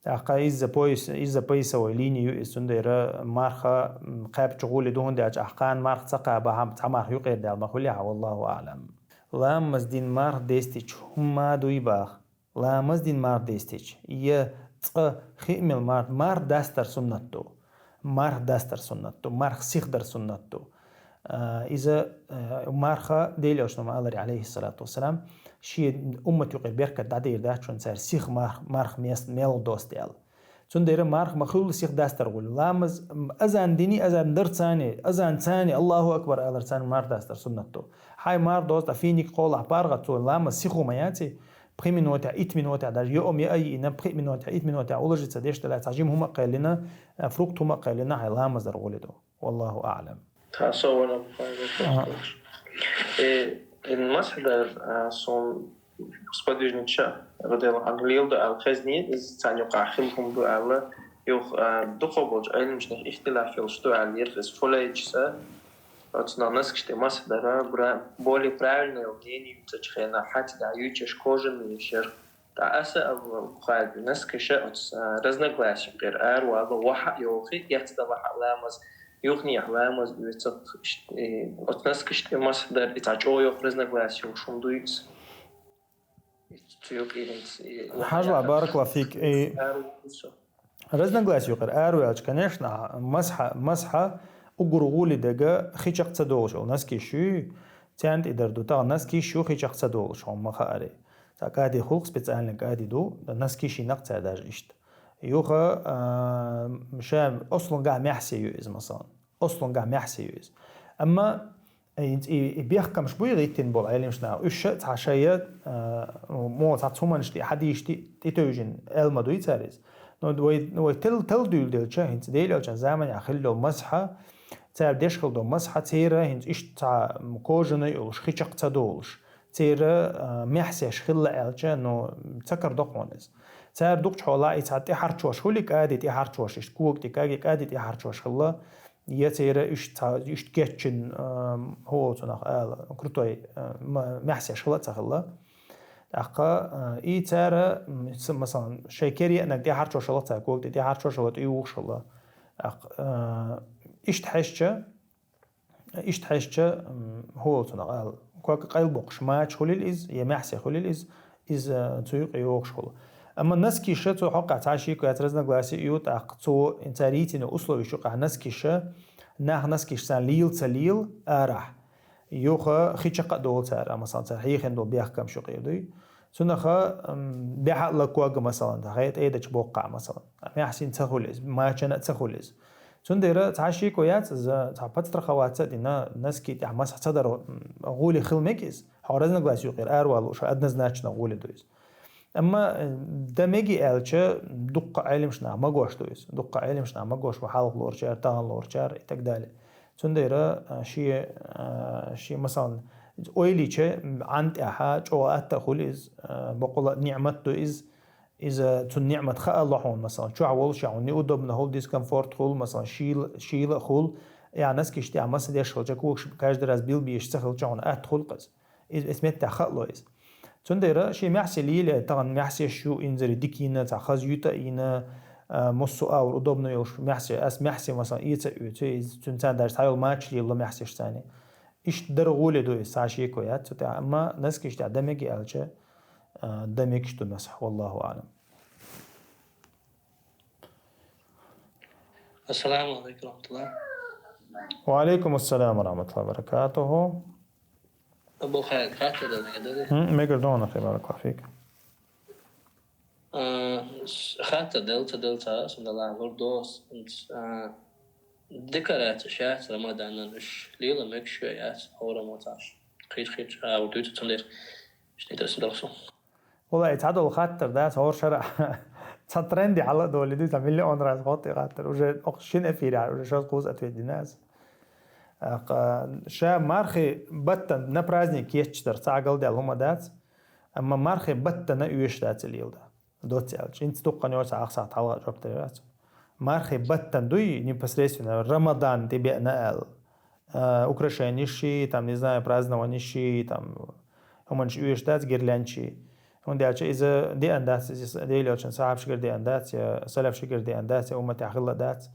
ТӀаккха изза пояс-, изза поясовой линия ю иза, цундела марха, м, кхаьбча гӀули ду, хӀунда аьлча ахь кхана марха ца кхаба, хьан цхьа марха юкъера даьлла ма хуьлехьа, валлаху аӀлам. Ламаз дин марха дестича хӀумма дуй баха. Ламаз дин марх дестича, я цкъа хиъ мел марх, марх дастар суннат ду. Марх дастар суннат ду, марх сих дар суннат ду. А, иза, а, марха Делан Элчано ма аллара, алейхиссалату вассалам, шен уммат юкъера беркат дӀадийр дац шуна цара сих марх, марх мес-, мел доста аьлла. Цундела марх ма хуьлла сих дастар гӀули. Ламаз, м, азан дини, азан дар цани, азан цани, Аллаху акбар алар цани марх дастар суннат ду. Хьай марх доста финик кхолахь паргӀат цо ламаз сихо ма яци, пхи минотехь, итт минотехь, даже йоам яа йиъна, пхи минотехь, итт минотехь уложиться деш далахь, цхьа жима хӀума а кхаьллина, э, фрукт хӀума а кхаьллина, хьайн ламаз дар гӀули ду. Валлаху аӀлам. Тхьа со вара Ага. Э, ин масхьа дар, а, сон сподвижнича, радияллаху анху, лел ду аьлла хезни, иза царна юкъахь хилла хӀума ду аьлла, юха, а, дукха болчу Ӏилманчех ихтилаф йолуш ду аьлла, ерх иза фулайчаса, оцунах наскаш тӀе масхьа дара, бра-, более правильное мнение ю цачу хенахь, хьаьца дӀа юьйцуш кожаный ю шерх. Ткъа аса а ву-, кхаьбина, скиша оцу, а, разногласие кхера ара вала, ваха а йохи, эцна ваха а ламаз, юхнехь ламаз оьцу, иш-, и, оцу наскаш тӀе масхьа дар, и цхьа чӀогӀа йоккха разногласие йолуш хӀума дуй иза. Цу юкъа и хӀинца, и, Хьажа, баракаллаху фик, и ара ву со. Разногласие юкъара ара ваьлча, конечно, масхьа, масхьа уггар гӀули дега хи чекх ца долуш йолу наскиш ю, царна тӀе дар ду. Тахана наскиш ю хи чекх ца долуш, хьуна ма хааре. Цхьа кади хӀуллакх, специальный кади ду, дан наскиш йинакх цара даже иштта. Юха, а, ша ослунгахь маьхьсе ю иза, масалан. Ослунгахь маьхьсе ю иза. Амма И, и, и бехкамаш буй гӀиттина болу Ӏелимаш наха. Уьш ша цхьа шайа, а, мо цхьа цхьа хӀуманаш тӀе, хьадисаш тӀе, тӀетевжина аьлла ма дуй цара иза. Но вай, вай тел-, тал дуьйладелча, хӀинца Делан Элчан заманехь хилла йолу масхьа, цара деш хилла долу масхьа, церан хӀинца иштта цхьа кожаный йолуш, хи чекх ца долуш, церан, а, маьхьсеш хилла аьлча, но ца карадо хьуна иза. Цара дукхачу хьолахь и цхьа тӀехьарчош хуьлу, кади тӀехьарчош, иштта кога тӀе каги, кади тӀехьарчош хилла, Я церан уьш ца, уьш кечйина, а, хӀу оцунах ала, крутой, а, ма-, маьхьсеш хила а ца хилла. ТӀаккха, а, и цара, м, с-, масалан, шайн кер еанарг тӀехьарчош хила цара, кога тӀе тӀехьарчош хила, тӀе юхуш хила. ТӀаккха, а, иштта хьаьжча, иштта хьаьжча, м, хӀу оцунах ала, ког къайлабоккхуш мача хуьлийла иза, я маьхьсе хуьлийла иза, иза цу юкъе йогӀуш хуьлу. Амма наскиша цу хьокъехь цхьа шеко яц, разногласие ю, тӀаккха цо цара йийцина условиш юкъахь наскиша, нах наскиш царна лийла ца лийла арахь. Юха хи чекх а долу цара, масалан, цара хьехина долу бехкамаш юкъе дуй. Цунаха, м, бехьа а лаккога, масалан, хье тӀедачу боккхахь, масалан. Маьхьсина ца хуьлу иза, мачана а ца хуьлу иза. Цундела цхьа шеко яц иза, цхьа подстраховаться а дина, наски тӀехь масхь ца даро, м, гӀули хила мега иза. Хьо разногласие юкъера аравала лууш, однозначно гӀули ду иза. Амма, э, дан меги аьлча, дуккха Ӏелимаш нах магош ду иза. Дуккха Ӏелимаш нах магош бу, хьалха лоручара, тахана лоручара и так далее. Цундела, а, ши, а, ши, масалан, ойла йича, Ӏан тӀехьа чӀогӀа атта а хуьлу иза, а, бакъволу а ниӀмат ду иза. Иза цунна ниӀмат хаало хьуна, масалан, чохь волуш хьуна неудобно хуьлу, дискомфорт хуьлу, масалан, шийла, шийла а хуьлу, я наскиш тӀехь масхь деш хилча, когаш каждый раз билбеш ца хилча хьуна атта хуьлу-кх иза. Иза, иза меттехь хаало иза. Цундела шен маьхьсе леле, тахана маьхьсеш ю инзаре дика йина, цхьа хаза юьтӀа а йина, а, массо а агӀор удобно йолуш маьхьсе, ас маьхьсе, масалан, эца а оьцу, иза цуьнан царна даже цхьайолу мача лело маьхьсеш царна. Иштта дара гӀоле ду иза, цхьа шеко яц цу тӀехь, амма наскиш тӀехь дан мега аьлча, а, дан мегаш ду масхь, валлаху аӀлам. السلام عليكم ورحمة الله. وعليكم السلام ورحمة الله وبركاته. أبو خالد، خاطر أنا قدري. مم، ميكروفون أخي، بارك الله فيك. آه، خاطر دلتا، دلتا، سند الله غردوس، انت، آه، ذكرت شات رمضان، إيش ليلة مكشويات أو رمضان. خير، خير، آه، ودوت تندر. إيش نقدر سندرسو؟ Валлахӏи, цхьадола хаттар дац, хӀора шера цхьа тренде хьала а долийна, цхьа миллион раз хӀотта хаттар. Уже ох шин эфире, уже шозза-кхузза ответ дина аз. Акъ, ша мархий баттан на праздник кечдар, цхьа а галдаьлла хӀума дац, амма мархий баттана оьшуш дац лела да. Доцца аьлча, инца дуккха йоцу ахсахь талха жоп тера яц. Мархий баттан дуй, непосредственно Рамадан тӀе беана аьлла. А, украшениш ши, там, не знаю, празднованиш ши, там, хӀуманаш оьшуш дац, гирлянди ши. ХӀунда аьлча иза деана дац, иза Дела йолчун сахьабашкара деана дац, я салафашкара деана дац, я умматехь хилла дац.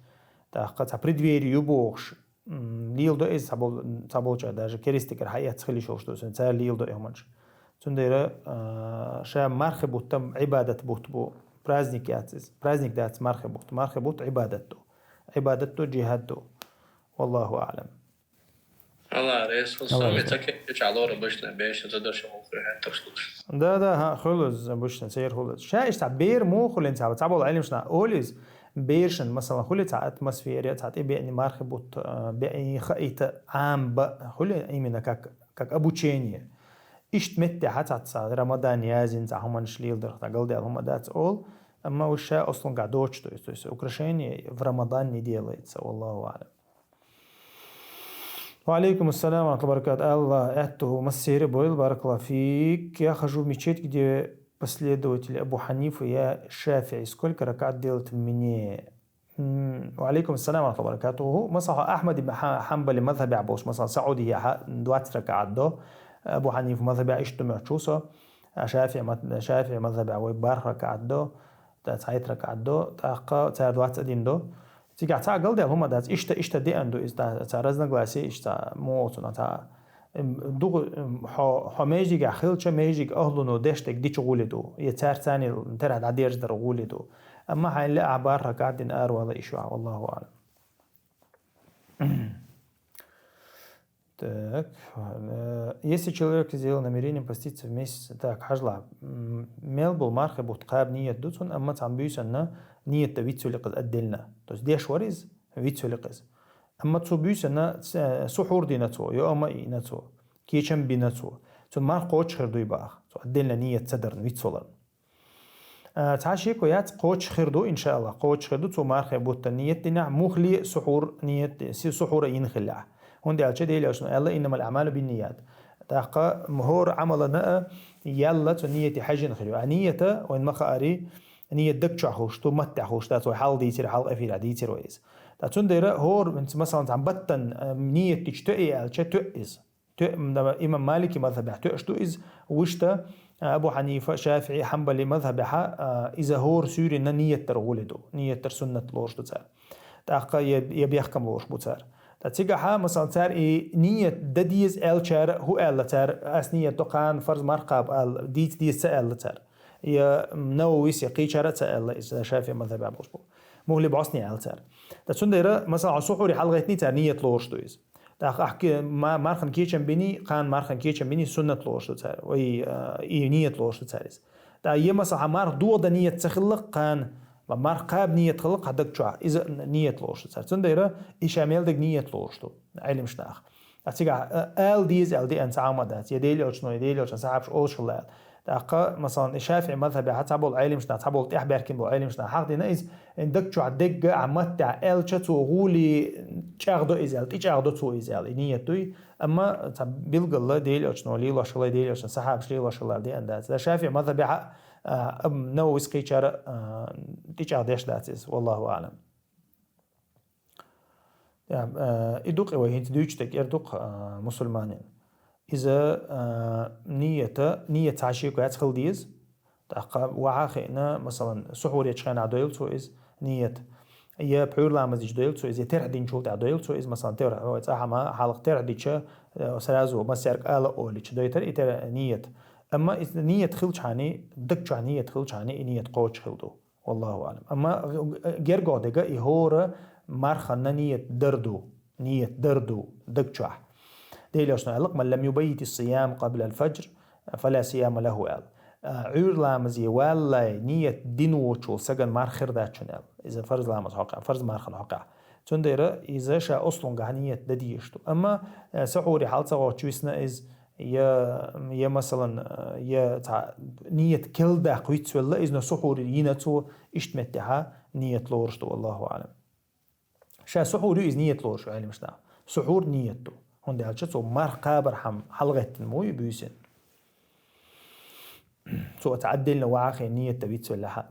ТӀаккха цхьа преддверие ю бохуш, м, лела до иза цхьабол-, цхьаболчара, даже керистагара хьаэцна хила йиш йолуш ду, цара лела до и хӀуманаш. Цундела, а, ша мархий бутт Ӏибадат бутт бу, праздник яц иза. Праздник дац мархий бутт. Мархий бутт Ӏибадат ду. Ӏибадат ду, джихад ду. Валлаху аълам. Алла реза хуьлда. Алла Со реза. мета кеча лора башна бешна задача хулху хаттар слуш. Да, да, хӀа, хуьлуьз башна, цер хуьлуьз. Ша иштта бер муха хуьлу цхьа, цхьаболу Ӏилмашна олуьз, бершан, масала, хуьлу цхьа атмосфера, цхьа тӀе беана мархий бутт, а, беана хаийта Ӏам ба, хуьлу именно как, как обучение. Иштта меттехь цхьа, цхьа Рамадан язйина цхьа хӀуманаш леладар, цхьа галдаьлла хӀума дац олу, амма уьш ша аслунгахь доцуш ду, то есть украшение в Рамадан не делается, валлаху аълам. وعليكم السلام ورحمة الله وبركاته. Алла аьтту массеран бойла, баракаллаху фик. Я хожу в мечеть, где последователи Абу Ханифы, я Шафи'и. Сколько ракаат делать мне? М, وعليكم السلام ورحمة الله وبركاته. Масала, Ахьмад ибн Хьа-, Хьанбали мазхабехь болуш, масала, Саудия хьа-, двадцать ракаат до. Абу Ханифа мазхабехь иштта моьтту со. А Шафиъ мат-, Шафиъ мазхабехь вай барх ракаат до, т-, цхьайтта ракаат до, тӀаккха цара двадцать один до. Цигахь цхьа а галдаьлла хӀума дац, иштта, иштта деана ду иза, цхьа разногласие, иштта муха цунах цхьа, м, дугу, м, хьо, хьо межигехь хилча, межиг ахлуно деш дерг дича гӀули ду, я цаьрца царна терахь дӀадерзадар гӀули ду. Амма хьайна лаахь барх ракаат дина аравала иш ваха, валлаху аълам. Так, э, если человек сделал намерение поститься в месяц, так, хьажал, м, мел болу мархий бутт кхаба ниет ду цунна, амма цхьана буьйсанна ниет дан вицвелла иза отдельно. То есть деш вара иза, вицвелла иза. Амма цу буьйсанна, э, сухьур дина цо, йоа ма йина цо, кечам бина цо. Цунна марха кхочуш хир дуй баха, цо отдельно ниет ца дарна, вицваларна. А, цхьа шеко яц, кхочуш хир ду, иншааллах, кхочуш хир ду, цо мархий бутта ниет динехь, муххале сухьур ниет, си-, сухьур а йина хилахь. ХӀунда аьлча Дела йолчун аьлла: «Иннамал аъмалу бинният». ТӀаккха хӀора Ӏамалана а ялла цу ниете хьаьжжина хир ю. А ниета, вайн ма хаари, ниет даг чохь хуьлуш ду, маттехь хуьлуш дац, вай хьалха дийцира, хьалха эфирехь дийцира вай иза. Ткъа цундела хӀора, масалан, цхьана баттан, а, ниет дича тоьа аьлча, тоьа иза. Тоьа, м, имам Малики мазхабехь тоьаш ду иза, вуьшта, а, Абу Хьанифа, Шафиъи, Хьанбали мазхабехьа, а, иза хӀора суьйранна ниет дар гӀули ду, ниет дар суннат лоруш ду цара. ТӀаккха я, я бехкам лоруш бу цара. Ткъа цигахьа, масалан, цара и ниет дан деза аьллачара, хӀун аьлла цара, ас ниет до кхана фарз марха кхаба аьлла, дийца деза ца аьлла цара. Я Нававис, я кхечара а ца аьлла, иза Шафиъ мазхабехь болуш бу. Муххале бӀостанехьа аьлла цара. Ткъа цундела, масалан, хьо сухьуре хьалагӀаьттиний, цара ниет лоруш ду иза. ТӀаккха ахь ке-, ма-, мархан кечам биний, кхана мархан кечам биний, суннат лоруш ду цара. Вай, а, и ниет лоруш ду цара иза. ТӀаккха е, масалан, хьан марха доха дан ниет ца хилла кхана, ма-, марха кхаба ниет хилла хьан даг чохь, иза н-, ниет лоруш ду цара. Цундела и ша мел дерг ниет лоруш ду, Ӏилмаш нах. Ткъа цигахь, а, ала деза аьлла деана цхьа хӀума дац, я Дела йолчуно, я Дела йолчун сахьабаш олуш хилла аьлла. ТӀаккха, масалан, и Шафиъ мазхабехьа цхьаболу Ӏилмаш нах, цхьаболу тӀаьхьабаьхкина болу Ӏилмаш нах хьахдина иза, ин даг чохь дегга а маттехь аьлча, цо гӀули чӀагӀдо иза аьлла, тӀечӀагӀдо цо иза аьлла, и ниет дуй. Амма цхьа билггала Дела йолчуно лелош хилла, Дела йолчун сахьабаш лелош хилла деана дац. Дан Шафиъ мазхабехьа, а, ам, Нававис кхечара, а, тӀечӀагӀдеш дац иза, валлаху аълам. Я, а, и дукъ и вай хӀинца дуьйцуш дерг, эр дукъ, а, мусульманин. Иза, а, ниета, ниет цхьа шеко яц хила деза. ТӀаккха ваха а хиъна, масалан, сухьур ечу хенахь дойла цо иза, ниет. Я пхьуьйра ламаз дича дойла цо иза, я терхь динчул тӀаьхьа дойла цо иза, масалан, терхь, вай цӀахь ма, хьалха терхь дича, э, сразу массаьрга ала олича дойтар и тера ниет. Амма иза ниет хилчхьани, даг чохь ниет хилчхьани, и ниет кхочуш хила ду. Валлаху аълам. Амма гергох дега и хӀора Марханна ният дар ду, ният дар ду даг чохь. Делошна аьлла: «Ман лам юбаййити ссиям къабла аль-фаджр, фала сияма лаху», аьлла. А, Ӏуьйра ламазе валлай ният дина воцчул саган марха хир дац шуна аьлла. Иза фарз ламаз хьокъехь, фарз мархан хьокъехь. Цундела иза ша ослунгахь ният дан дезаш ду. Амма, э, сахьуре хьал ца гӀоттуш висна иза, я, я, масалан, э, я цхьа ният кел даккха вицвелла, иза но сахьуре йина цо, иштта меттехьа ният лоруш ду, валлаху аълам. Ша сухьур ю иза ният лоруш Ӏилмаш нах. Сухьур ният ду. ХӀунда аьлча цо марх кхабархьама хьалагӀеттина ма ву и буьйсанна. Цо цхьа отдельно вахьа ният дан вицвеллехьа.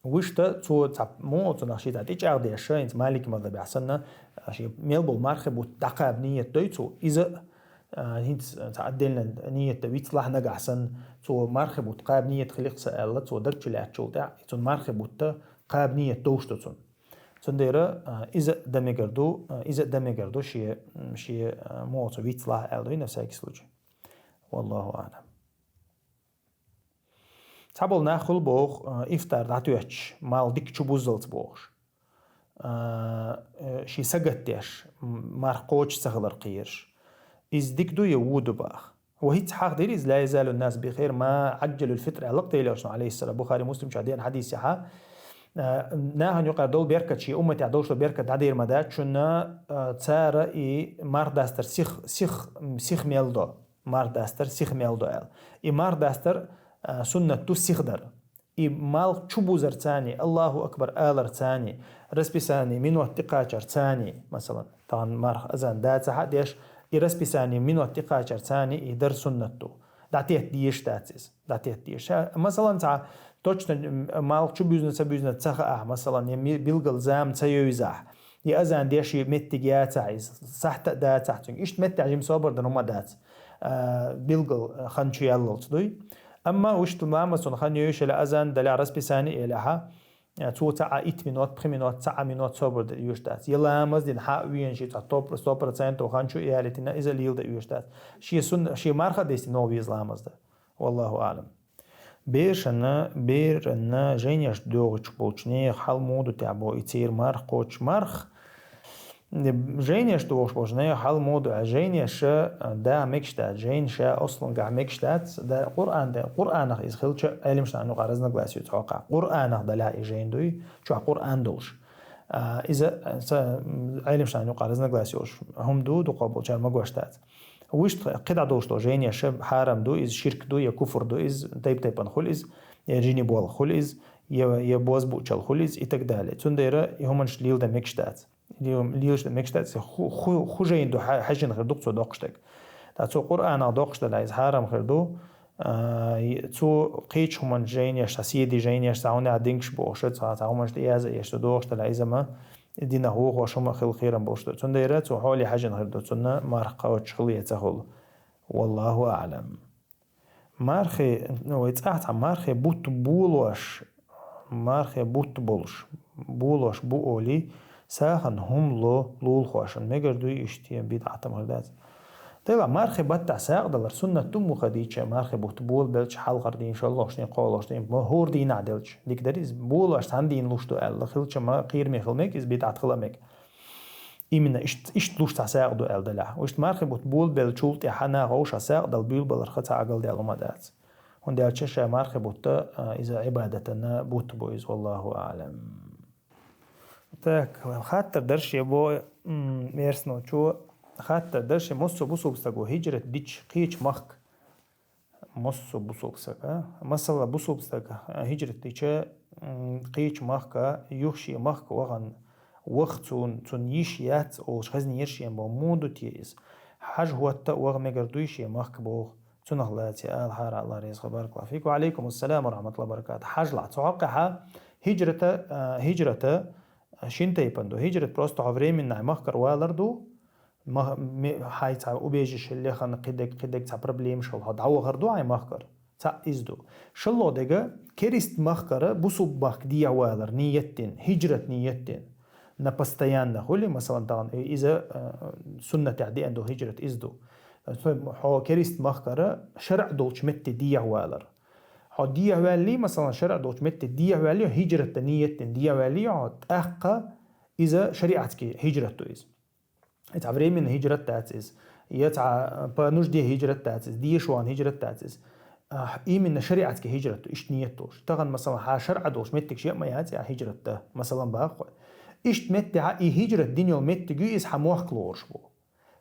Вуьшта цо цхьа мо цунах ши цхьа тӀечӀагӀдеш, хӀинца Малики мазхабехь санна, ши мел болу мархи бутт дӀакхаба ният дой цо. Иза, а, хӀинца цхьа отдельно ният дан вицлахь нагахь санна, цо мархи бутт кхаба ният хилихь ца аьлла, цо даг чу лаьттачул тӀаьхьа, и цунна мархи бутт кхаба ният довш ду цунна. Цундела, а, иза дан мегар ду, а, иза дан мегар ду, шен, м, шен, а, муха цо вицлахь аьлла дуй, на всякий случай. Валлаху аълам. Цхьаболу нах хуьлу боху, а, ифтар дӀатоьттуш, мал дика чу буззалц бохуш. А, э, шен сагатдеш, м, марх кхочуш ца хилар кхераш. Иза дика ду я вон ду баха? Ва хӀинца хьахдира иза: «Ла язалу ннас би хайр ма Ӏаджалул фитр», аьлла-кх Делан Элчано, алейхиссалам, Бухари, Муслим чохь деана хьадисехьа, а, нахана юкъара долу беркат, шен умматехь долуш долу беркат дӀадер ма дац шуна, а, цара и марх дастар сих, сих, сих мел до, марх дастар сих мел до аьлла. И марх дастар, а, суннат ду сих дар. И мал чу бузар цани, Аллаху акбар алар цани, расписание минот тӀекхачар цани, масалан, тахана марх азан дацахьа деш, и расписание минот тӀекхачар цани и дар суннат ду. ДӀатетта дезаш дац иза, дӀатетта дезаш. Ша, масалан, цхьа точно, м, мал чу буьзна, ца буьзна ца хаахь, масалан, я ми-, билггал зама ца йовзахь, я азан деш и меттиг яцахь иза, сахьта а дацахь цуьнга. Иштта меттехь жима собар дан хӀума дац, а, билггал хан чу яллалц дуй. Амма вуьшта ламаз цунна хан йойшалла азан далахь расписание элехьа, цо цхьа а итт минот, пхи минот, цхьа а минот собар дан йоьш дац. Я ламаз дина хьа а веана ши цхьа топ-, сто процентов хан чу ялийтина, иза лела дан йоьш дац. Шен сунна, шен марха а дестина, ногӀа веза ламаз дан. Валлаху аълам. Бершанна, беранна жайнеш догӀучу болчу нехан хьал муха ду тӀехь бо и церан марх кхочуш марх? Жайнеш догӀуш болчу нехан хьал муха ду аьлла, жайнеш, а, да мегаш дац, жайна ша ослунгахь мегаш дац, да Къуръан де-, Къуръанах иза хилча, Ӏелимашна юкъа разногласие ю цхьокха. Къуръанах далахь и жайна дуй, чохь Къуръан долуш. А, иза, а, ца, Ӏелимашна юкъа разногласие йолуш хӀума ду, дукхах болчара магош дац. Вуьшта кхидӀа долуш долу жайнеш хьарам ду, иза ширк ду, я куфр ду, иза тайп-тайпана хуьлу иза, я жинийн болх хуьлу иза, я, я бозбуунчалла хуьлу иза и так далее. Цундела и хӀуманаш лела дан мегаш дац. Ле-, лелаш дан мегаш дац, ху-, ху-, ху жайна ду хьа-, хьаьжжина хир ду-кх цо доккхуш дерг. Ткъа цо Къуръанах доккхуш делахь, иза хьарам хир ду. А, и-, цо кхечу хӀуманаш жайнеш, цхьа седи жайнеш, цхьа хӀуна динкаш бохуш, цхьа, цхьа хӀуманаш тӀеяза еш ца догӀуш делахь, иза ма динах вохош хӀума хила кхерам болуш ду. Цундела цо хьоле хьаьжжина хир ду, цунна марх кхочуш хила я ца хуьлу. Валлаху аълам. Мархе, ну, вай цӀахь цхьа мархе бутт болош, мархе бутт болуш, болош бу олий, сагӀина хӀума ло лулахошна, мегар дуй иштта, бидӀатам хир дац. Делахь мархе баттахь сагӀа далар суннат ду, муха дийча мархе бутт болабелча хьалхара дийна, шолгӀачу дийна, кхоалгӀачу дийна, ма хӀора дийнахь делча, дика дара иза. Болош цхьана дийна луш ду аьлла, хилча ма кхераме хила мега, иза бидӀат хила мега. Именно ишт-, иштта луш цхьа сагӀа ду аьлла делахь. Иштта мархи бутт болабеллачул тӀаьхьа наха вовшах сагӀа дала буьйлабаларх цхьа Ӏагалдаьлла хӀума дац. ХӀунда аьлча ша мархи бутт, а, иза Ӏибадатана бутт бу иза, валлаху аълам. Так, хаттар дара шен бо, м, Мерсаночо, хаттар дара шен, массо а бусулба стаго хӀиджрат дича кхечу махка. Массо а бусулба стага. Масала, бусулба стага хӀиджрат дича, м, кхечу махка, юха шен махка вахана, ваха цунна, цунна йиш яц олуш хезнера шен бо, муха ду те иза? Хьажа хӀотта а ваха мегар дуй шен махка боху. Цунах лаьцна ала хьара, Алла реза хуьлда, баракаллаху фик. Ва алейкум ассалам ва рахматуллаху ва баракатух. Хьажа лахь, цу хьокъехьа хӀиджрата, а, хӀиджрата шин тайпана ду. ХӀиджрат просто хьо временный махкара валар ду, ма-, ме-, хьайн цхьа убежище лехана, кхидерг, кхидерг цхьа проблемаш хилла, хьо дӀавахар ду хьайн махкара. Цхьаъ иза ду. ШолгӀа дерг, керист махкара бусулба махка дехьавалар, ният дина, хӀиджрат ният дина. На постоянно хуьлий, масалан, тахана иза, э, суннатехь деана ду хӀиджрат иза ду. Хьо керист махкара шарӀ долчу метте дехьавалар. Хьо дехьаваьлли, масалан, шарӀ долчу метте дехьаваьлли, хьо хӀижрат дан ниет дина дехьаваьлли хьо, тӀаккха иза шариатский хӀижрат ду иза. Иза временный хӀижрат дац иза. Я цхьа по нужде хӀижрат дац иза, деша вахана хӀижрат дац иза. А, именно шариатский хӀижрат ду, иштта ниет долуш. Тахана, масалан, хьан шарӀ долуш меттиг шен а ма яц, я хӀижрат дан, масалан, боху хьо. Иштта меттехьа и хӀижрат дина йолу меттиг ю, иза хьан мохк лоруш бу.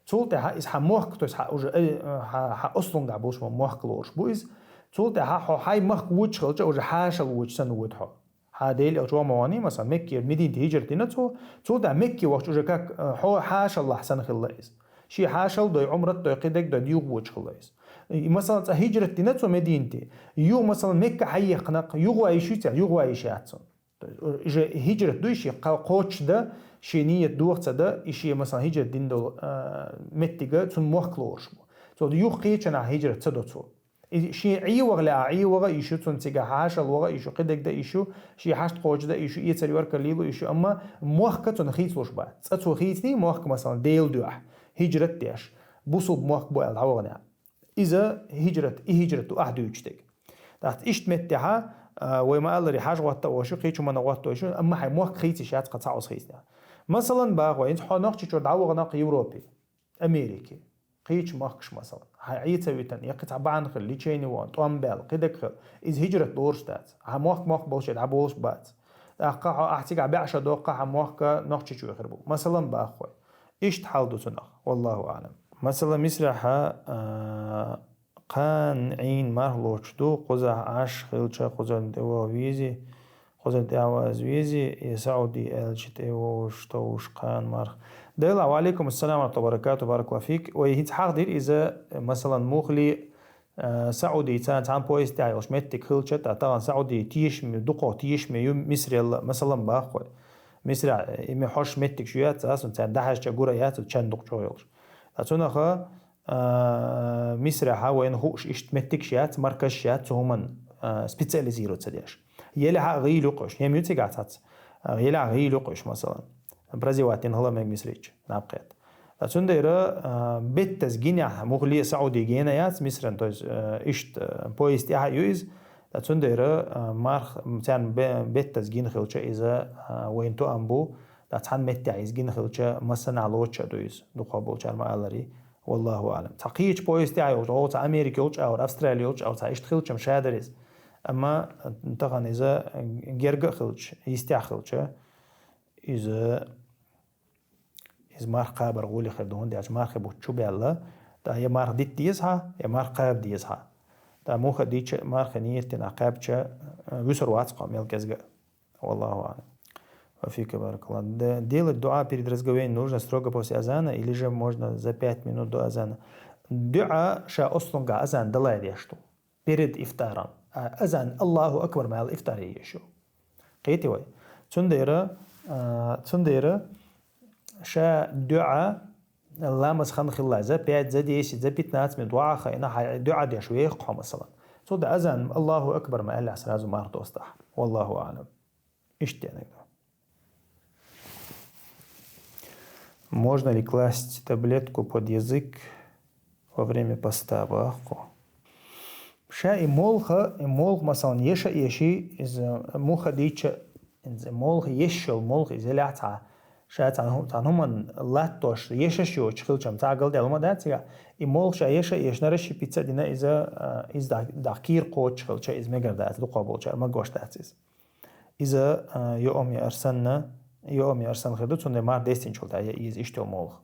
Цул тӀаьхьа иза хьан мохк, то есть хьан уже, э, хьан, хьан ослунгахь болуш ма мохк лоруш бу иза. Цул тӀаьхьа хьо хьайн махка вочу хилча, уже хьашал вочу санна воьду хьо. Хьан Дела элча ван ма ванний, масалан, Мекке, Мединате хӀижрат дина цо, цул тӀаьхьа Мекке вахча уже как, э, хьо хьашаллахь санна хилла иза. Шен хьашал дой, Ӏумрат дой, кхидерг дой, юха вочу хилла иза. И, масалан, цкъа хӀижрат дина цо Мединате, юха, масалан, Мекка хьаехкина, юха ван йиш ю цхьа, юха ван йиш яц цунна. То есть, уже хӀижрат дуй шен кха-, кхочуш дан, шен ниет доху ца дан, и шен, масалан, хӀижрат дина долу, а, меттига цунна мохк лоруш бу. Цо юха кхечанахь хӀижрат ца до цо. И шен ӀийвагӀа лаьа, ӀийвагӀа йиш ю цунна цигахь, хьашал вагӀа йиш ю, кхидерг дан йиш ю, шен хьашт кхочуш дан йиш ю, эцар йоркар лело йиш ю, амма мохка цунна хийцалуш бац. Цкъа цо хийцний мохка, масалан, Делан дуьхьа, хӀижрат деш, бусулба мохк бу аьлла дӀавахана. Иза хӀижрат, и хӀижрат ду ахь дуьйцуш дерг. ТӀаккха иштта меттехьа, а, вай ма-аллара, хьажа гӀотта а волуш ю, кхечу хӀуманна гӀотта а волуш ю, амма хьайн мохк хийца йиш яц, кхин цхьа хӀума хийцинехь. Масалан, боху вай, хӀинца хьо Нохчийчуьра дӀавахана Европе, Америке, кхечу махкаш, масалан, хьайн Ӏе ца витина, я кхин цхьа бахьана хилла, лечение ван, тӀом баьлла, кхидерг хилла, иза хӀижрат лоруш дац. Хьан мохк мохк болуш, дӀаболуш бац. ТӀаккха хьо ахь цигахь бӀе шо доккху, хьан мохк Нохчийчу хир бу. Масалан, боху вай. Иштта хьал ду цунах, валлаху аӀлам. Масала, Мисрахьа, а, кхана Ӏийна марх лоцуш ду, кхузахь Ӏаш хилча, кхузарна тӀе ваха вези, кхузарна тӀе а ваза вези, я Сауди аьлча тӀе вовш, товш кхана марх. Делахь, ва алейкум ассалам ва рахматуллахи ва баракату, баракаллаху фик. Вай хӀинца хьахдира иза, масалан, мухли, а, Саудица цхьана поезд тӀехь йолуш меттиг хилча, тӀа тахана Сауди тешаме, дукха тешаме ю Мисрел, масалан, боху вай. Мисра, и ме хьош меттиг шу яц, аса царна дӀахьаьжча гур а яц, чан дукха чӀогӀа йолуш. Ткъа цунаха, а, Мисрахьа вайна хууш иштта меттигаш яц, марказаш яц, цу хӀуманна, а, специализироваться деш. Елехьа а гӀийла ю кхуьш, хӀема ю цигахь цхьацца. А, елехьа а гӀийла ю кхуьш, масалан. Прозевать дина хила мега Мисрича, наб кхетта. Ткъа цундела, а, беттаза гинехь, мухле Сауди гена яц Мисран, то есть, а, иштта, а, поезд тӀехь а ю иза. Ткъа цундела, а, марх, царна бе-, беттаза гина хилча иза, а, вайна тоам бу, ткъа цхьана меттехь иза гина хилча, массанхьа лоцуш а ду иза, дукхахболчара ма-аллара, валлаху аӀлам. Цхьа кхечу поезд тӀехь а йолчу, оха цхьа Америка йолчу агӀор, Австралия йолчу агӀор, цхьа иштта хилча-м шадара иза. Амма тахана иза герга а хилча, йистехь а хилча, иза, иза марх кхабар гӀоле хир ду, хӀунда аьлча мархи бутт чу баьлла, ткъа я марх дита деза хьа, я марх кхаба деза хьа. Ткъа муха дича, мархи ниет дина кхаьбча, вуьсур вац кхо мел кӀезга. Валлаху аӀлам. Ва фика баракаллах. Д-, делать дуа перед разговением нужно строго после азана или же можно за пять минут до азана? Дуа ша ослунгахь азан далай деш ду. Перед ифтаром. А азан Аллаху акбар ма аьлла ифтар е еш ю. Кхетий вай? Цундела, а, цундела ша дуа ламаз хан хилла, за пять, за десять, за пятнадцать минут ваха хайна, хьай дуа деш веха хьо, масалан. Цу да азан Аллаху акбар ма аьлла сразу марх достахь. Валлаху аӀлам. Иштта динаг ду. Можно ли класть таблетку под язык во время поста? Бахку. Ша и молха, и молха, масалан, еша еши, иза муха дича, иза молха еш йолу молха, иза лаьцхьа. Ша цхьана хӀу-, цхьана хӀуманна латтош, ешаш йоцуш хилчам, цхьа галдаьлла ма дац цигахь. И молха ша еша ешнара ши пицца дина иза, а, иза дах-, дахкийра кхочуш хилча, иза мегар дац, дукхахболчара магош дац иза. Иза, а, йоам яар санна, йоам яар санна хир ду, цундела марх дестинчул тӀаьхьа я иза иштта йолу молха.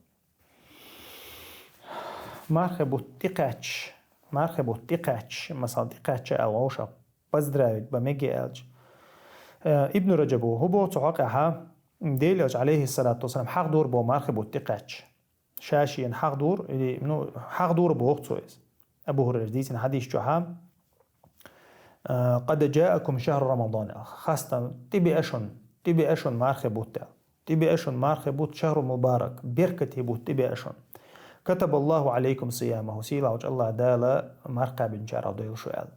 Мархи бутт тӀекхаьчча, мархи бутт тӀекхаьчча, масала, тӀекхаьчча аьлла вовшах поздравить бан мегий аьлча. Э, Ибн Раджабу, хӀун боху цу хьокъехьа, Дела элча, алейхиссалату вассалам, хьахдора боху мархи бутт тӀекхаьчча. Ша шена хьахдора, или, ну, хьахдора боху цо иза. Абу ХӀурайрас дийцина хьадис чохьа, а, «Къад джаакум шахру Рамадан», аьлла. Хастам, тӀебеа шун, тӀебеа шун мархи бутт аьлла. ТӀебеа шун мархи бутт, шахру мубарак, беркате бутт тӀебеа шун. «Катабаллаху алейкум сиямаху», сийлахьчу Аллах Дала марх кхаьбинчарах дойла шу аьлла.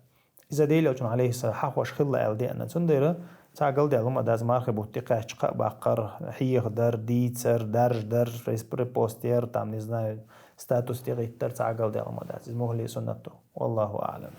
Иза Дела элчун, алейхиссалам, хьахош хилла аьлла деана. Цундела цхьа галдаьлла ма дац мархи бутт тӀекхаьчча кхаъ баккхар, хьеха дар, дийцар, дарж дар, рес-, репост яр, там, не знаю, статус тӀегӀиттар, цхьа галдаьлла ма дац. Иза мухли суннат ду. Валлаху аӀлам.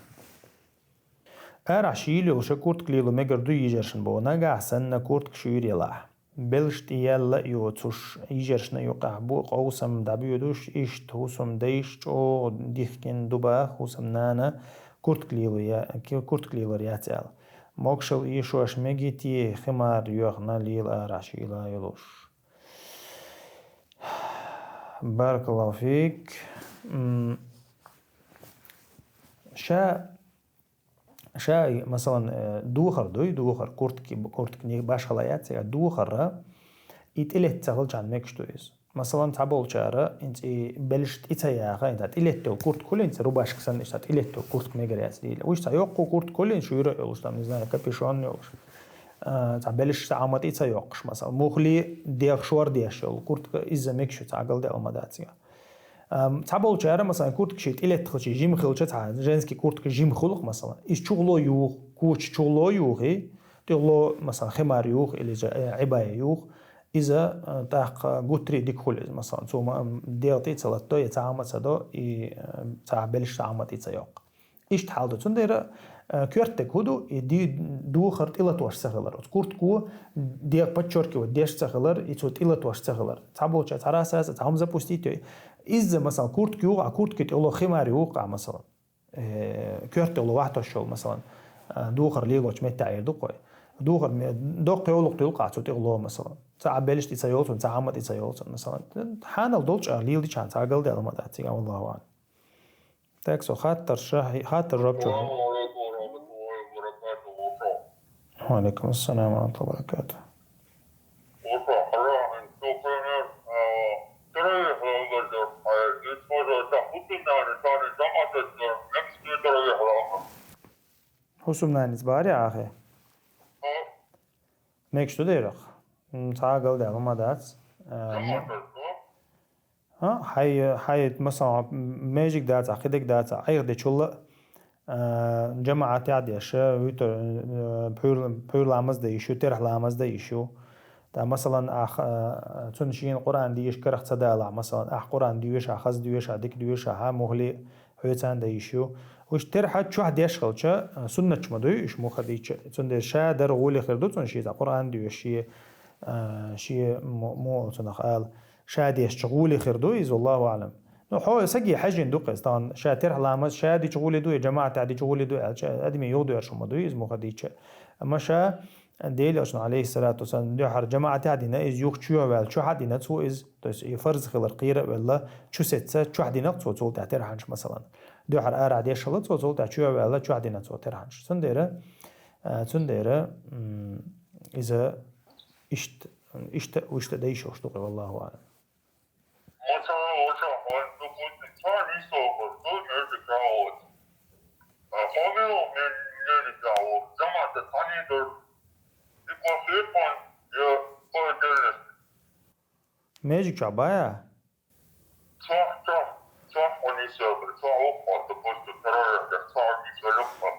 Арахь шийла йолуш куртка лело мегар ду йижаршна боху, нагахь санна куртка шуьйра елахь. Белш тӀе яьлла а йоцуш, йижаршна юкъахь бу къовсам дӀабоьдуш, иштта хӀусамдайша чӀогӀа дихкина ду боху хӀусамнана куртка лело я-, ки-, куртка лелор яц аьлла. Могушалла эшош мегий те, химар йоьхна лела арахь шийла йолуш. Баракаллаху фик. М, ша Ша, масалан, э, духар дуй, духар, куртки, куртки не башхала яц, цигахь духарра и тӀелетта ца хилчахьана мегаш ду иза. Масалан, цхьаболчара инца и белш тӀе ца яха, инца тӀелетта куртка хуьлу, инца рубашка санна, иштта тӀелетта куртка мегар яц дийла. Уьш цхьа йоккху куртка хуьлу, инца шуьйра а йолуш, там, не знаю, капюшон а йолуш. А, цхьа белш цхьа Ӏама тӀе ца йоккхуш, масалан, мухли дегӀ шор деш йолу куртка, иза мегаш ю, цхьа галдаьлла ма дац цигахь. Ам, цхьаболчара, масалан, куртка ши тӀелеттахалчи жима хилча, цхьа женский куртка жима хуьлу-кх, масалан. Иза чугӀало юху, куча чугӀало юху, тӀехула, масалан, химар юху или же, э, Ӏибая юху. Иза, э, тӀаккха гуттарий дика хуьлу иза, масалан. Цо ма, ам, дегӀ тӀе а ца латто, я цхьа Ӏама ца до, и, э, цхьа белш цхьа Ӏама тӀе ца йоккху. Иштта хьал ду. Цундела, э, коьртаниг хӀун ду, и ди-, духар тӀелатош ца хилар. Оцу куртко дегӀ подчеркивать деш ца хилар, и цо тӀелатош ца хилар. Цхьаболча цхьа расса, цхьа хӀума запустить йой. Изза, масалан, куртка юху, а куртки тӀехула химар юху, а, масалан. Э, коьрта тӀехула вахтош йолу, масалан, э, духар лелочу меттехь эр ду-кх вай. Духар ме-, доккха йовлакх туьлу-кх цу тӀехула, масалан. Цхьа а белш тӀе ца йолу цунна, цхьа а Ӏама тӀе ца йолу цунна, масалан. Хьанал долчу а леличхьана цхьа галдаьлла ма дац цигахь, валлаху аӀлам. Так, со хаттар ша, хаттар жоп чу. Салам алейкум ва рахматуллахи ва баракатуху. Ва алейкум ассалам ва рахматуллахи ва баракатуху. Ва салам алейкум, например, э, таравих лагерь, э, использовать, да, хутуннани, тани, жамаат, э, мекс таравих лагерь. ХӀусамнаница бахарий ахь? А? Мегаш ду дерах. М, цхьа а галдаьлла ма дац. Э, ме-, Жамаат, да? А, хьай, хьай, масалан, межиг дацахь, кхидерг дацахь, айхьа дечул а, а, жамаӀатехь деш, вуьтур, а, пхьуьр-, пхьуьр ламаз дан йиш ю, терахь ламаз дан йиш ю. Ткъа, масалан, ахь, а, цунна шена Къуръан дийша карах ца далахь, масалан, ахь Къуръан доьшахь, хаза доьшахь, дика доьшахь, мухли хьоьцан дан йиш ю. Уьш терахь чохь деш хилча, а, суннаташ ма дуй уьш муха дийча. Цундела ша дар гӀоле хир ду цунна шен, цхьа Къуръан доьшу шен, а, шен мо-, мо цунах ала. Ша дешча гӀоле хир ду иза, валлаху аӀлам. Ну, хьо саге хьаьжжина ду-кх иза, тахана ша терахь ламаз ша дича гӀоле ду, я жамаӀатехь дича гӀоле ду аьлча, адамийн юхадоьрзуш хӀума дуй иза мухха дийча. Амма ша, Делан Элчано, алейхиссалату вассалам, дуьххьара жамаӀатехь а дина, иза юха чу а ваьлла, чохь а дина цо иза, то есть и фарз хилар кхера а велла, чу сеца, чохь дина-кх цо цул тӀаьхьа терахьанаш, масалан. Дуьххьара арахь деш хилла цо, цул тӀаьхьа чу а ваьлла, чохь дина цо терахьанаш. Цундела, а, цундела, м, иза иштта, иштта, иштта дай шош ду-кх, валлаху аӀлам. Масала, оцу хьоьжуш ду кхузахь цхьа нисдолуш ду, межиг чохь оцу. А хьо мила ву, мен, мен чохь ву? ЖамаӀат цхьаьний дара? И по слепам, я по отдельности? Межиг чохь баьа? Чохь, чохь, чохь хьо нисдалар, чохь ву хьо, допустим, таравихь деш, чохь нисвелла хьо.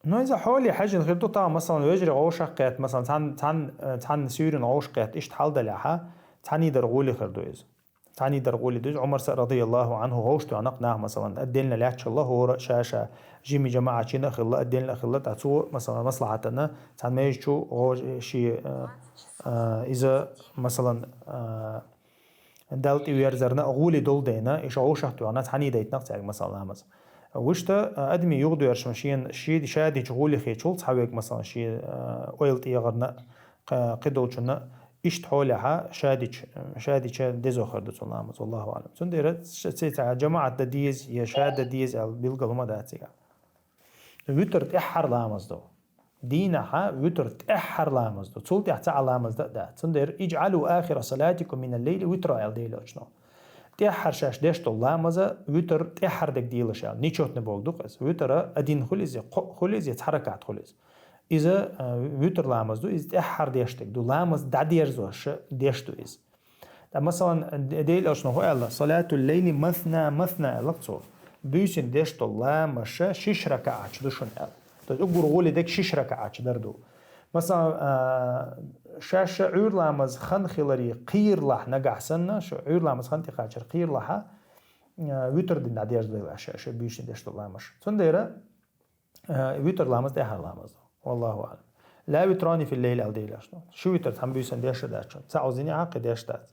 Ну, иза хьоле хьаьжжина хир ду, тахана, масалан, вежарий гӀовшах кхетта, масалан, цхьан-, цхьан-, э, цхьанна суьйранна гӀовшах кхетта, иштта хьал далехьа, цхьаьний дар гӀоле хир ду иза. Цхьаьний дар гӀоле ду иза. Ӏумарс а, радияллаху Ӏанху, гӀовшах тоьхна-кх нах, масалан, отдельно лаьтташ хилла, хӀора ша-ша жима жамаӀатчина хилла, отдельно хилла, ткъа цо, масалан, маслахьатана, цхьана межа чу гӀо-, ши, э, э, иза, масалан, э, Далла тӀеверзарна а гӀоле долу дайна, и ша гӀовшах тоьхна, цхьаьний дайтина-кх цаьрга, масалан, ламаз. Вуьшта, а, адамийн юхадоьрзуш ма шена, ши-, ша дича гӀоле хеташ волу цхьа верг, масалан, шен, а, ойла тӀегӀарна а, кхидолчунна а, иштта хьолехьа, ша дича, ша дича дезо хир ду цунна ламаз, валлаху аӀлам. Цундела ш-, ци цхьа жамаӀат дан деза, я ша дан деза аьлла билгал хӀума дац цигахь. Вуьтр тӀаьххьара ламаз ду. Дийнахьа вуьтр тӀаьххьара ламаз ду. Цул тӀаьхьа цхьа а ламаз дан а дац. Цундела: «Иджъалу ахира салатикум минал лайли витра», – аьлла Делан Элчано. ТӀаьххьара шаьш деш долу ламаза вуьтр тӀаьххьара дерг делаш аьлла. Нечётный болу ду-кх иза. Вуьтр один хуьлу иза, кхоъ хуьлу иза, цхьа ракаӀат хуьлу иза. Иза, а, вуьтр ламаз ду, иза тӀаьххьара деш дерг ду. Ламаз дӀадерзош деш ду иза. Ткъа, масалан, Де-, Делан Элчано хӀун аьлла: «Салатул лайли масна, масна», – аьлла-кх цо. Буьйсанна деш долу ламазаш шиш ракаӀаташ ду шуна аьлла. То есть уггар гӀоле дерг шиш ракаӀаташ дар ду. Масалан, а, шаьш Ӏуьйра ламаз хан хиларе кхералахь нагахь санна, шу Ӏуьйра ламаз хан тӀекхачар кхералахьа, э, витр дийнахьа деш дела ша, ша буьйсанна деш дола ламаз. Цундела, э, витр ламаз тӀехьара ламаз да. Валлаху аълам. «لا وتران في الليل» аьлла Делан элчано. Ши витр цхьан буьйсанна деш дац шоана. Цхьаъ укх дийнахьа, кхы деш дац.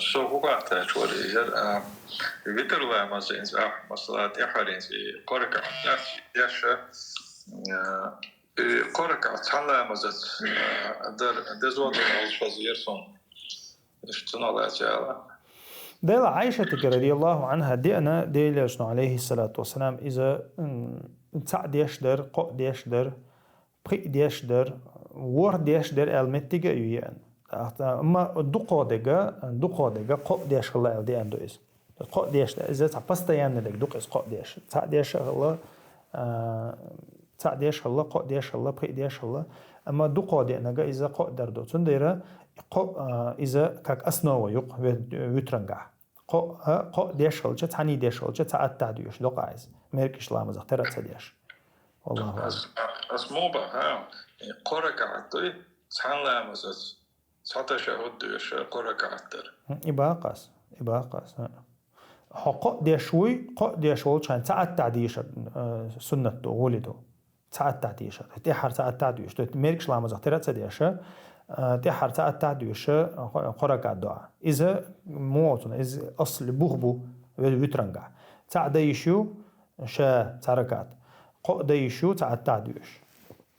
Со хӀу бахьан тӀа чур изар, а, витр ламаз инца, а, масала, тӀехьара инца, и кхо ракаӀат дац деш, а, и кхо ракаӀат цхьан ламазаца, а, дар, дезо дар алш фазер сон. Иштта ца ала. Дела Ӏайшатага, радияллаху анхьа, деана Делан элчано, алейхиссалату вассалам, иза, м, цхьаъ деш дар, кхоъ деш дар, пхиъ деш дар, ворхӀ деш дар аьлла меттига а ю еана. Амма дукхагӀа дега, дукхагӀа дега кхоъ деш хилла аьлла деана ду иза. Кхоъ деш, иза цхьа постоянный дег ду-кх иза кхоъ деш. Цхьаъ деш а хилла, а, цхьаъ деш хилла, кхоъ деш хилла, пхиъ деш хилла. Амма дукхагӀа деанага иза кхоъ дар ду. Цундела кхоъ, а, иза как основа ю-кх ве-, витрангахь. Кхоъ, а, кхоъ деш хилча, цхьаний деш хилча, цхьа аттахьа дуьйш докъа иза. Меркиш ламазах тера а ца деш. Валлаху аълам. Ас, ас мо бахьа, кхо ракаӀат дуй, цхьан ламазаца цхьа ташаххӀуд дуьйш кхо ракаӀат дар. М, и бакъас, и бакъас, а. Хьо кхоъ деш вуй, кхоъ деш волча хана цхьа аттахьа дийшар, а, суннат ду, гӀоли ду. Цхьа аттахьа дийшар. ТӀехьара цхьа аттахьа дуьйш. То есть меркиш ламазах тера а ца деш, а, тӀехьара цхьа аттахьа дуьйш, а, кхо-, кхо ракаӀат доагӀа. Иза мо цунна, иза асли бух бу ве-, витрангахь. Цхьаъ дан йиш ю, ша цхьа ракаӀат. Кхоъ дан йиш ю, цхьа аттахьа дуьйш.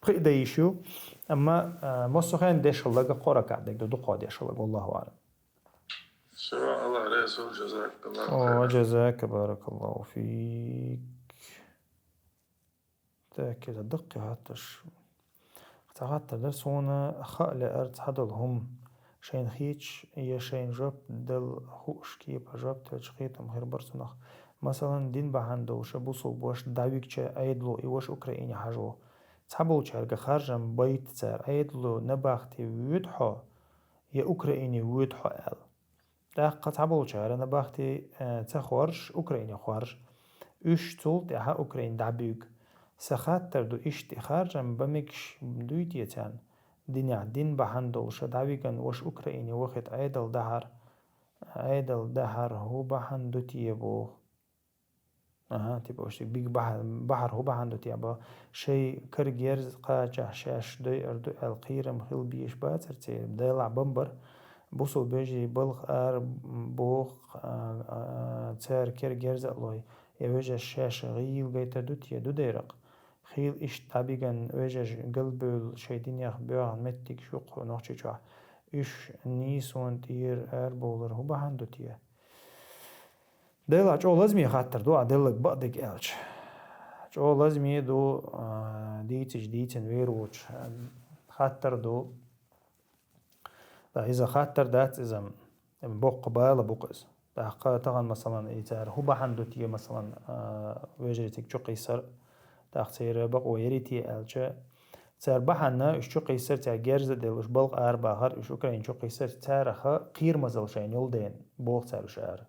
Пхиъ дан йиш ю, амма, а, массахана деш хиларга кхо ракаӀат дег ду, дукхагӀа деш хиларга, валлаху аълам. Всё, Аллах раьза хилва, жазакаллаху хайран. О, жазака, баракаллаху фик. Так, иза даккхий хаттараш. Цхьа хаттар дар: «Суна хаа лаьар цхьадола хӀума, шайна хеташ е шайна жоп дала хууш кепара жоп делча, кхетам хир бар цунах. Масала, дин бахьан долаш бусалба воша дӀавигача, Ӏедало и воша Украине хьажа ва. Цхьаболчаьрга харжам байт цар, Ӏедало набахти воьду хьо, е Украине воьду хьо», аьлла. ТӀаккха цхьаболчара набахти, э, ца хоржаш, Украине хоржа. Уьш цул тӀаьхьа Украине дӀабуьйга. Са хаттар ду, иштта и харжам ба мегаш дуй те царна? Динехь дин бахьан долаш дӀавиган воша Украине вахийта Ӏедал дахьар, Ӏедал дахьар хӀу бахьан ду те боху? Аха, типа, уьш бига бахьар, бахьар хӀу бахьан ду те бо? Шайн кара герз кхачахь шаьш дойур ду аьлла кхерам хила безаш бацара церан? Делахь бан бар, бусалба вежарий балха ара боху, а, а, цара кара герз а лой. Я вежарий шаьш гӀийла гайтар ду те? Ду дерриг. Хийла иштта дӀабиган вежарий галбевлла шайн динех боьгӀна меттигаш ю-кх Нохчийчохь. Уьш нийсонан тӀера арабовлар хӀу бахьан ду те? Делахь чӀогӀа лазаме хаттар ду, а деллаг бакъдерг аьлча. ЧӀогӀа лазаме ду, а, дийцича дийцина вер воцуш, а, хаттар ду. ТӀаккха иза хаттар дац иза, боккха бала бу-кх иза. ТӀаккха тахана, масалан, и цара хӀу бахьана ду те, масалан, а, вежарий цига чу кхийсар, тӀаккха церан бакъо ярий те аьлча, цара бахьана уьш чу кхийсар, цара герз а делла, уьш балха арабахар, уьш Украине чу кхийсар, царах кхерамазалла шайна йолу дела, боху цара уьш ара.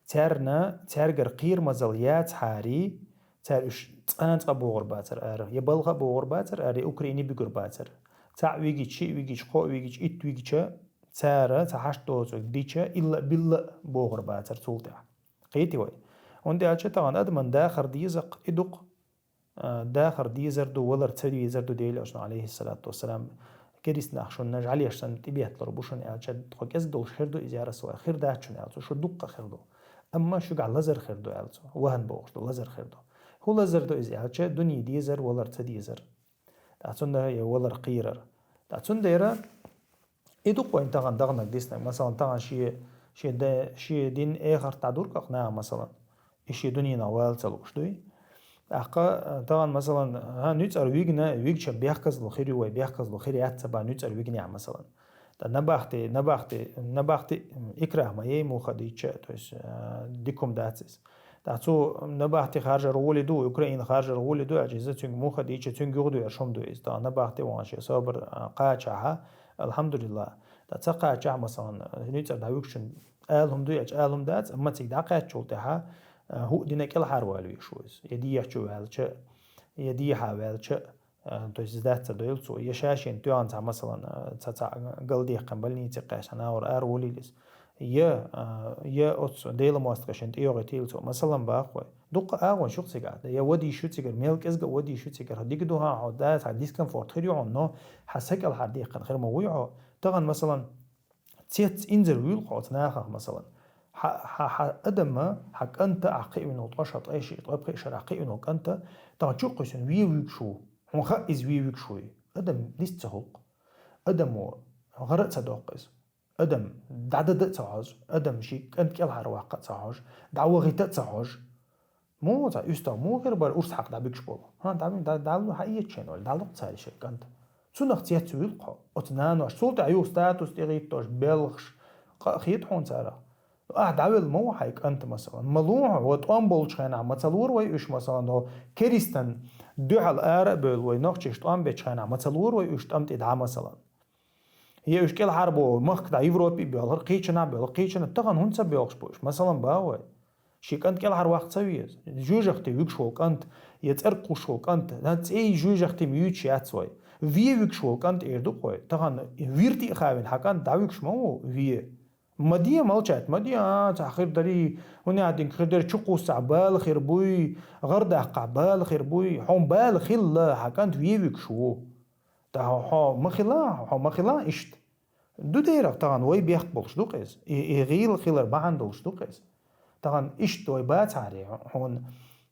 Царна, цаьргара кхерамазалла яцахьарий, цара уьш цкъа а цкъа богӀур бацара ара, я балха а богӀур бацара ара, я Украине буьгур бацара. Цхьаъ вигича, шиъ вигича, кхоъ вигича, итт вигича, цара цхьа хьашт доцург дича, илла а билла а богӀур бацара цул тӀаьхьа. Кхетий вай? ХӀунда аьлча тахана адаман дахар деза-кх, и ду-кх. А, дахар дезар ду, валар ца везар ду, Делан Элчано, алейхиссалату вассалам, керист нах шуна жӀалеш санна тӀебетталур бу шуна аьлча, тхо кӀезиг долуш хир ду иза, я Расулаллах? Хир дац шуна аьлла цо, шу дуккха хир ду. Амма шуьгахь лазар хир ду аьлла цо, вахана бохуш ду, лазар хир ду. ХӀун лазар ду иза аьлча, дуьне дезар, валар ца дезар. ТӀаккха цундела я валар кхерар. ТӀаккха цундела и ду-кх вайн тахана дагнаг диснарг, масалан, тахана шен, шен де-, шен дин эхарт дӀадург-кх наха, масалан, и шен дуьненах вала ца лууш дуй. ТӀаккха, э, тахана, масалан, хӀа, нуьцкъара вигна, вигча бехказло хир ю вай, бехказло хир яц ца бан нуьцкъара вигнехь, масалан. ТӀа набахти, набахти, набахти, м, икрах ма ей муха дийча, то есть, э, дика хӀума дац иза. ТӀаккха цу набахти харжар гӀоли ду, Украина харжар гӀоли ду аьлча, иза цуьнга муха дийча, цуьнга юхадоьрзуш хӀума ду иза. ТӀаккха набахти вахана шен собар, а, кхачахьа, алхьамдулиллах. ТӀаккха ца кхачахь, масалан, нуьцкъара дӀавуьгучун ала хӀума ду аьлча, ала хӀума дац, амма цига дӀакхаьччул тӀаьхьа, а, хӀуъа дина кӀелхьарвала везаш ву иза. Я дехьа чу ваьлча, я дехьа ваьлча, а, то есть сдаться дойла цо, я ша шена тоьхна цхьа, масалан, а, цхьа, цхьа галдеккхина больнице кхаьчна, нагӀар ара волийла иза. я, а, я оцу Делан мостагӀашна тӀейогӀийтийла цо, масалан, боху вай. Дуккха агӀонаш ю-кх цигахь, я вада йиш ю цигара, мел кӀезга а вада йиш ю цигара, дика ду хьан хьо, да, цхьа дискомфорт хир ю хьуна, но хьан са кӀелхьардаккхина хир ма вуй хьо. Тахана, масалан, цец инзар вуьйлу-кх хьо оцу нахах, масалан. Хьан, хьан, хьан адам, хьан кӀант ахь кхиавина волу ткъа шо, ткъе ши, ткъе пхи шарахь кхиавина волу кӀант, тахана чу а кхуьссина вен вуьгуш ву. Хьуна хаьа иза вен вуьгуш вуй. Адам диц ца хуьлу-кх. Адамо гӀара а ца доккху иза. Адам дӀадада а ца хьожу, адам шен кӀант кӀелхьарваккха а ца хьожу, дӀавахийта а ца хьожу. Муха цхьа уьстагӀ муха хир бара урс хьакха дӀабуьгуш болу? ХӀан, дӀа-, дӀа-, дӀалу хьан эца шайна, вала дӀалу-кх цара шайн кӀант. Цунах цец вуьйлу-кх хьо. Оцу нанош, цул тӀаьхьа юха статус тӀегӀиттош, белхаш, къа а хета хьуна царах. Ахь дӀавелла ма ву хьайн кӀант, масалан. Ма лу хьо, вай тӀом болчу хенахь ма ца лора вай уьш, масалан, хьо керистан дуьхьал ара а бевлла вай нохчаша тӀом бечу хенахь ма ца лора вай уьш тӀам тӀе дӀа, масалан. Я уьш кӀелхьарбо махка дӀа Европе а боьлхура, кхечанхьа а боьлхура, кхечанхьа, тахана хӀунда ца боьлхуш бу уьш, масалан, боху вай. Шен кӀант кӀелхьарваккха ца веза. Жоьжахати вуьгуш волу кӀант, я цӀерга кхуссуш волу кӀант, дан цӀе а жоьжахати ма юьйцуш яц вай. Вен вуьгуш волу кӀант эр ду-кх вай. Тахана вирти а хавина хьан кӀант дӀавуьгуш ма ву вен. Ма де, молчать ма де, а, цхьа хир дарий, хӀунда аьлла динга хир дарий, чу кхуссахь бала хир буй, гӀар даккхахь бала хир буй, хьуна бала хилла, хьан кӀант вен вуьгуш ву. Ткъа хьо, хьо ма хила, хьо ма хила иштта. Ду дерах тахана вай бехк болуш ду-кх иза. И, и гӀийла хилар бахьана долуш ду-кх иза. Тахана иштта вай бацахьара, хьуна,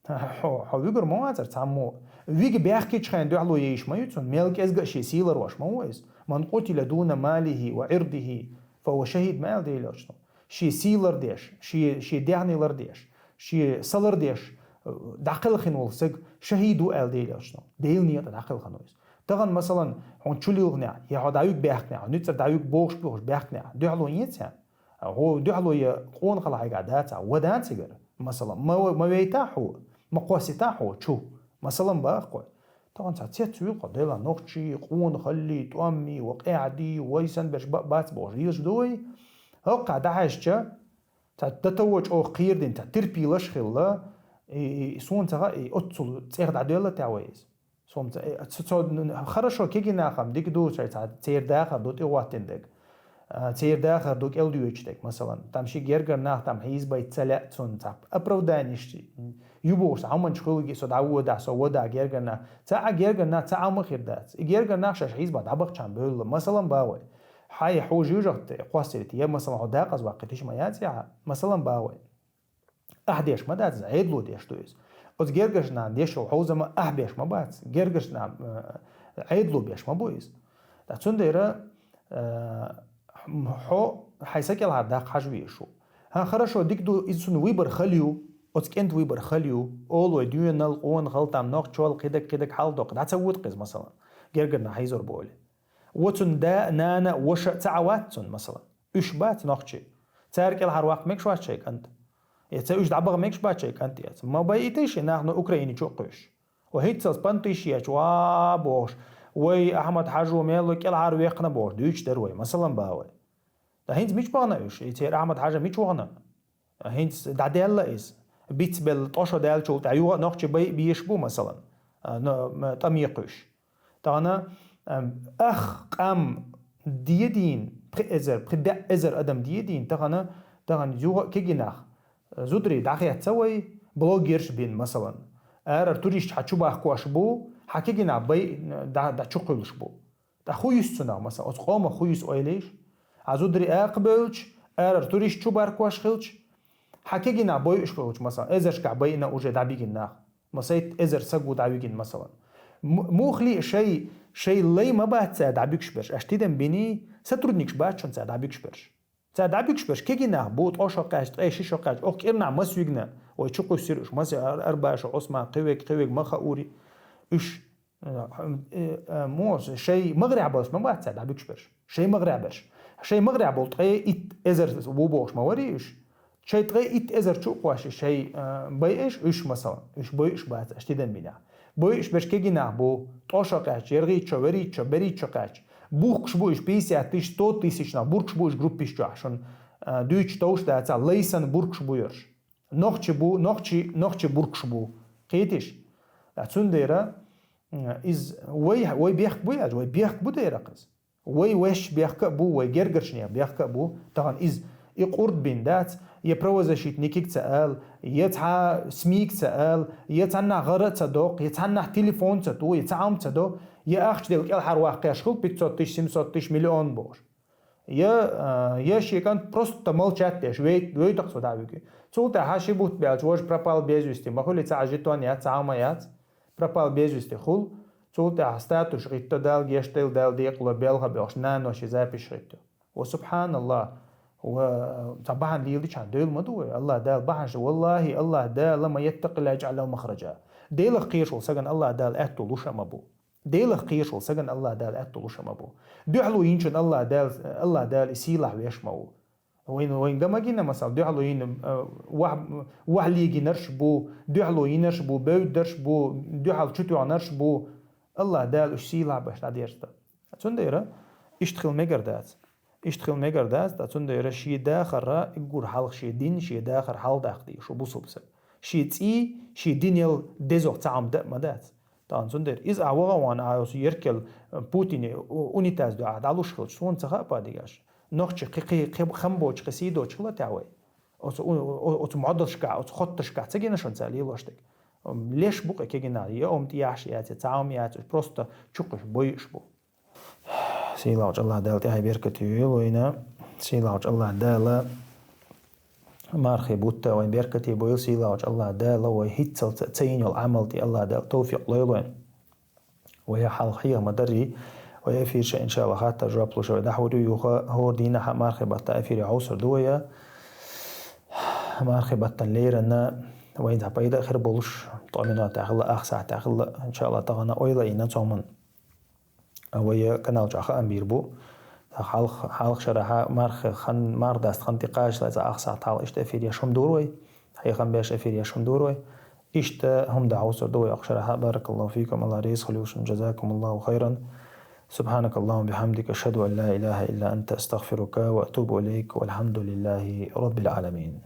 хьо, хьо вуьгур ма вацара цхьаммо. Вига баьхкичхьайн дуьхьало ейш ма ю цунна, мел кӀезга а шен сий ларвеш ма ву иза. «Ман къутила дуна малихи ва ирдихи, фа хува шахид», ма аьлла Делан Элчано. Шен сий лардеш, шен, шен дегӀне лардеш, шен са лардеш, э, дӀакхелхина волу саг шахид ву аьлла Делан Элчано. Делан некъа тӀе дӀакхелхина ву иза. Тахана, масалан, хьуна чу лилхинехь, я хьо дӀавуьгу баьхкинехь, хьо нуьцкъара дӀавуьгу бохуш бохуш баьхкинехь, дуьхьало ецахьа? ХӀо дуьхьало я къонахалла хьайгахь дацахь, вада цигара, масалан, ма, ма вейта хьо, ма кхоссита хьо чу, масалан, боху вай. Тахана цхьа цец вуьйлу-кх хьо, Делан нохчий, къонахаллий, тӀомий, ва къаьхьадий, вай санна берш ба-, бац бохуш, лелаш ду вай. ХӀокхахь дӀахьаьжча, цхьа датово чӀогӀа кхерадина, цхьа терпилаш а хилла, и, и, суна ца хаьа, и оццул цӀех дӀадоьлла тӀе вай иза. Суна ца, э, цо, цо, н-, н-, хорошо, кегий нахам дика ду, шайн цхьа церан дахар ду тӀехӀоттина дерг. А, церан дахар ду кӀел доьдуш дерг, масалан. Там ши гергара нах там хьийзабайта ца лаьа цунна, цхьа оправданиеш ю бохуш, цхьа хӀуманаш хуьлуьйту, со дӀаводахь, со водахь гергара нах. Цхьа а гергара нах цхьа а ма хир дац. И гергара нах шаьш хьийзабахь дӀабахчахьана бевлла, масалан, боху вай. Хьай, хьо жоьжахати кхоссийта, я, масалан, хьо декъаза ваккхийтича ма яц ахьа, масалан, боху вай. Ахь деш ма дац иза, Ӏедало деш ду иза. Оцу гергарчу нахана деш йолу хьовзам ахь беш ма бац, гергарчу нахана, э, Ӏедало беш ма бу иза. Ткъа цундела, э, хьо хьайн са кӀелхьардаккха хьажа везаш ву. ХӀан, хорошо, дика ду, иза цуьнан выбор хала ю, оцу кӀентан выбор хала ю, олу вай, доьналла, къонахалла, там нохчалла, кхидерг, кхидерг хьалдоккху, дӀа ца вуьту-кх иза, масалан, гергара нах хьийзор болий. Ва цуьнан да а, нана а, ваша а ца Ӏа вац цунна, масалан. Уьш бац нохчий. Цара кӀелхьарваккха мегаш вац шайн кӀант? Я ца уьш дӀабаха мегаш бац шайн кӀант эца? Ма байийтий ши нах, ну, Украине чу а кхуьйсуш. Ва хӀинццалц понташ ечу, ва бохуш, вай Ахьмад-Хьажо мел ву кӀелхьарваьккхина бохуш, дуьйцуш дара вай, масалан, боху вай. Ткъа хӀинца мича бахана уьш? И церан Ахьмад-Хьажа мича вахана? ХӀинца дӀадаьлла иза. Бицбелла ткъа шо даьллачул тӀаьхьа юха а нохчий байа безаш бу, масалан, а, но, м, тӀаме кхуьйсуш. Тахана, ам, ах къам дедийна, пхи эзар, пхи бӀе эзар адам дедийна, тахана, тахана юха а кегий нах, зударий дӀахецна вай, блогерш бина, масалан. Арара туристаш хьан чу бахкош бу, хьан кегий нах бай, дӀа, дӀа чу кхуьлуш бу. Ткъа хӀун юьсу цунах, масалан, оцу къомах хӀун юьсу ойла йиш? Хьан зударий акха бевлча, арара туристаш чу баркош хилча, хьан кегий нах бойуш хилча, масалан, эзаршкахь байина уже дӀабигина нах. Масайтта эзар саг ву дӀавигина, масалан. М-, мухли шай, шай лай ма бац цара дӀабуьгуш берш. Аша тидам биний, сотрудникаш бац шуна цара дӀабуьгуш берш. Цара дӀабуьгуш берш кегий нах бу, ткъа шо кхаьчча, ткъе ши шо кхаьчча, оха кӀирнахь масса вигна, вай чу кхуьссира уьш, масса ар-, Арбаша, Ӏусман, кхин верг, кхин верг ма хаури. Уьш, э, э, э, мо, шай магӀарехь болуш ма бац цара дӀабуьгуш берш. Шай магӀарехь берш. Шай магӀарехь болу ткъе итт эзар ву бохуш ма варий уьш. Шай ткъе итт эзар чу а кхоьссий, шай, а, байъеш уьш, масалан, уьш бойуш бац, аша тидам бинехь. Бойуш берш кегий нах бу, ткъа шо кхаьчча, яргӀийтта шо, верийтта шо, берийтта шо кхаьчча. Бухкуш бу уьш пятьдесят тысяч, сто тысяч нах, буркуш бу уьш группаш чохь, шуна, а, дуьйцуш товш дацахь, лайсан буркуш бу ерш. Нохчий бу, нохчий, нохчий буркуш бу. Кхетиш? Ткъа цундела, м, иза вай, вай бехк бу аьлча, вай бехк бу дера-кх иза. Вай ваьш бехк а бу, вай гергарчу нехан бехк а бу. Тахана иза, И къурд бин дац, я правозащитникиг ца ал, я цхьа СМИг ца ал, я цхьаннахь гӀара ца доккх, я цхьаннахь телефон ца ту, я цхьа Ӏам ца до, я ахча дел кӀелхьарваккхеш хул пятьсот тысяч, семьсот тысяч, миллион бохуш. Я, а, я шекан просто молчать деш, вей-, вей тахса да виги. Цул тӀаьхьа ши бутт баьлча, вож пропал без вести, ма хули цхьа жетон яц, цхьа Ӏама яц, пропал без вести хул. Цул тӀаьхьа статус гӀитто, Дала гештел, Дала декъало белха бехш, нано ши запись гӀитто. Ва субханаллах, ва ца бахьан лийла дичан дойл ма ду вай. Аллах Дала бахьан ша, валлахи, Аллах Дала ма яттакъилла яджӀал лаху махраджа. Делах кхешал саган Аллах Дала аьтту луша ма бу. Делах кхешал саган Аллах Дала аьтту луша ма бу. Дуьхьало йинчун Аллах Дала, Аллах Дала и сийлахь веш ма ву. Вайн, вайн гамагина, масал, дуьхьало йин, э, вах, вах лигинарш бу, дуьхьало йинарш бу, бевддарш бу, дуьхьал чутоьгӀнарш бу. Аллах Дала уж сийлахь баш дӀадерста. Цундера ишт хил мегар дац. Ишт хил мегар дац, ткъа цундера ши дахара иггур хьалха ши дин, ши дахар хьалдаккха шу бусубса. Ши цӀий, ши динел дезох цхьа Ӏам да ма дац. Тан цундер из а вагӀа ван а еркел Путине унитаз дуьхьа дӀалуш хилча, суна ца хаъ падигаш. Нохчи кхи, кхи, кхи, хам бочу, кхи сий доцу хила тя вай. Оцу, оцу модалшка, оцу хотташка ца гина шун ца лелош дек. Леш бу кхи кегина, я ом тӀияхьш яц, я цхьа ом яц, просто чукхуш бойуш бу. Сийлахьчу Аллах Дала тӀехь беркате йойла вайна. Сийлахьчу Аллах Дала мархи бутта вайн беркате бойла. Сийлахьчу Аллах Дала вай хӀиццал ца, ца йин йол Ӏамал тӀе Аллах Дала тавфикъ лойла вайн. Вай хьалха хьеха ма дарри, вай эфир ша, иншалла, хаттар жоп луша вай дӀахьур ю юха, хӀор дийнахьа мархи батта эфире хьовсур ду вай. Мархи баттан лерана вайн дӀа пайда а хир болуш, ткъа минот тӀехилла, ах сахьт тӀехилла, иншалла, тахана ойла йина цоман. Вай канал чохь хаам бийр бу. Хьалха, хьалха шарахьа марха хан, марха даста хан тӀекхачале, цхьа ах сахьт хьалха иштта эфир еш хӀума дур вай. Хьехам беш эфир еш хӀума дур вай. Иштта хӀума да хьовсур ду вай охшарахьа. Баракаллаху фикум, Аллах реза хуьлуш, жазакумуллаху хайран. Субханакаллахумма бихамдика, ашхаду ан ла илаха илла анта, астагфирука ва атубу илайк, валхамдулиллахи раббил аламин.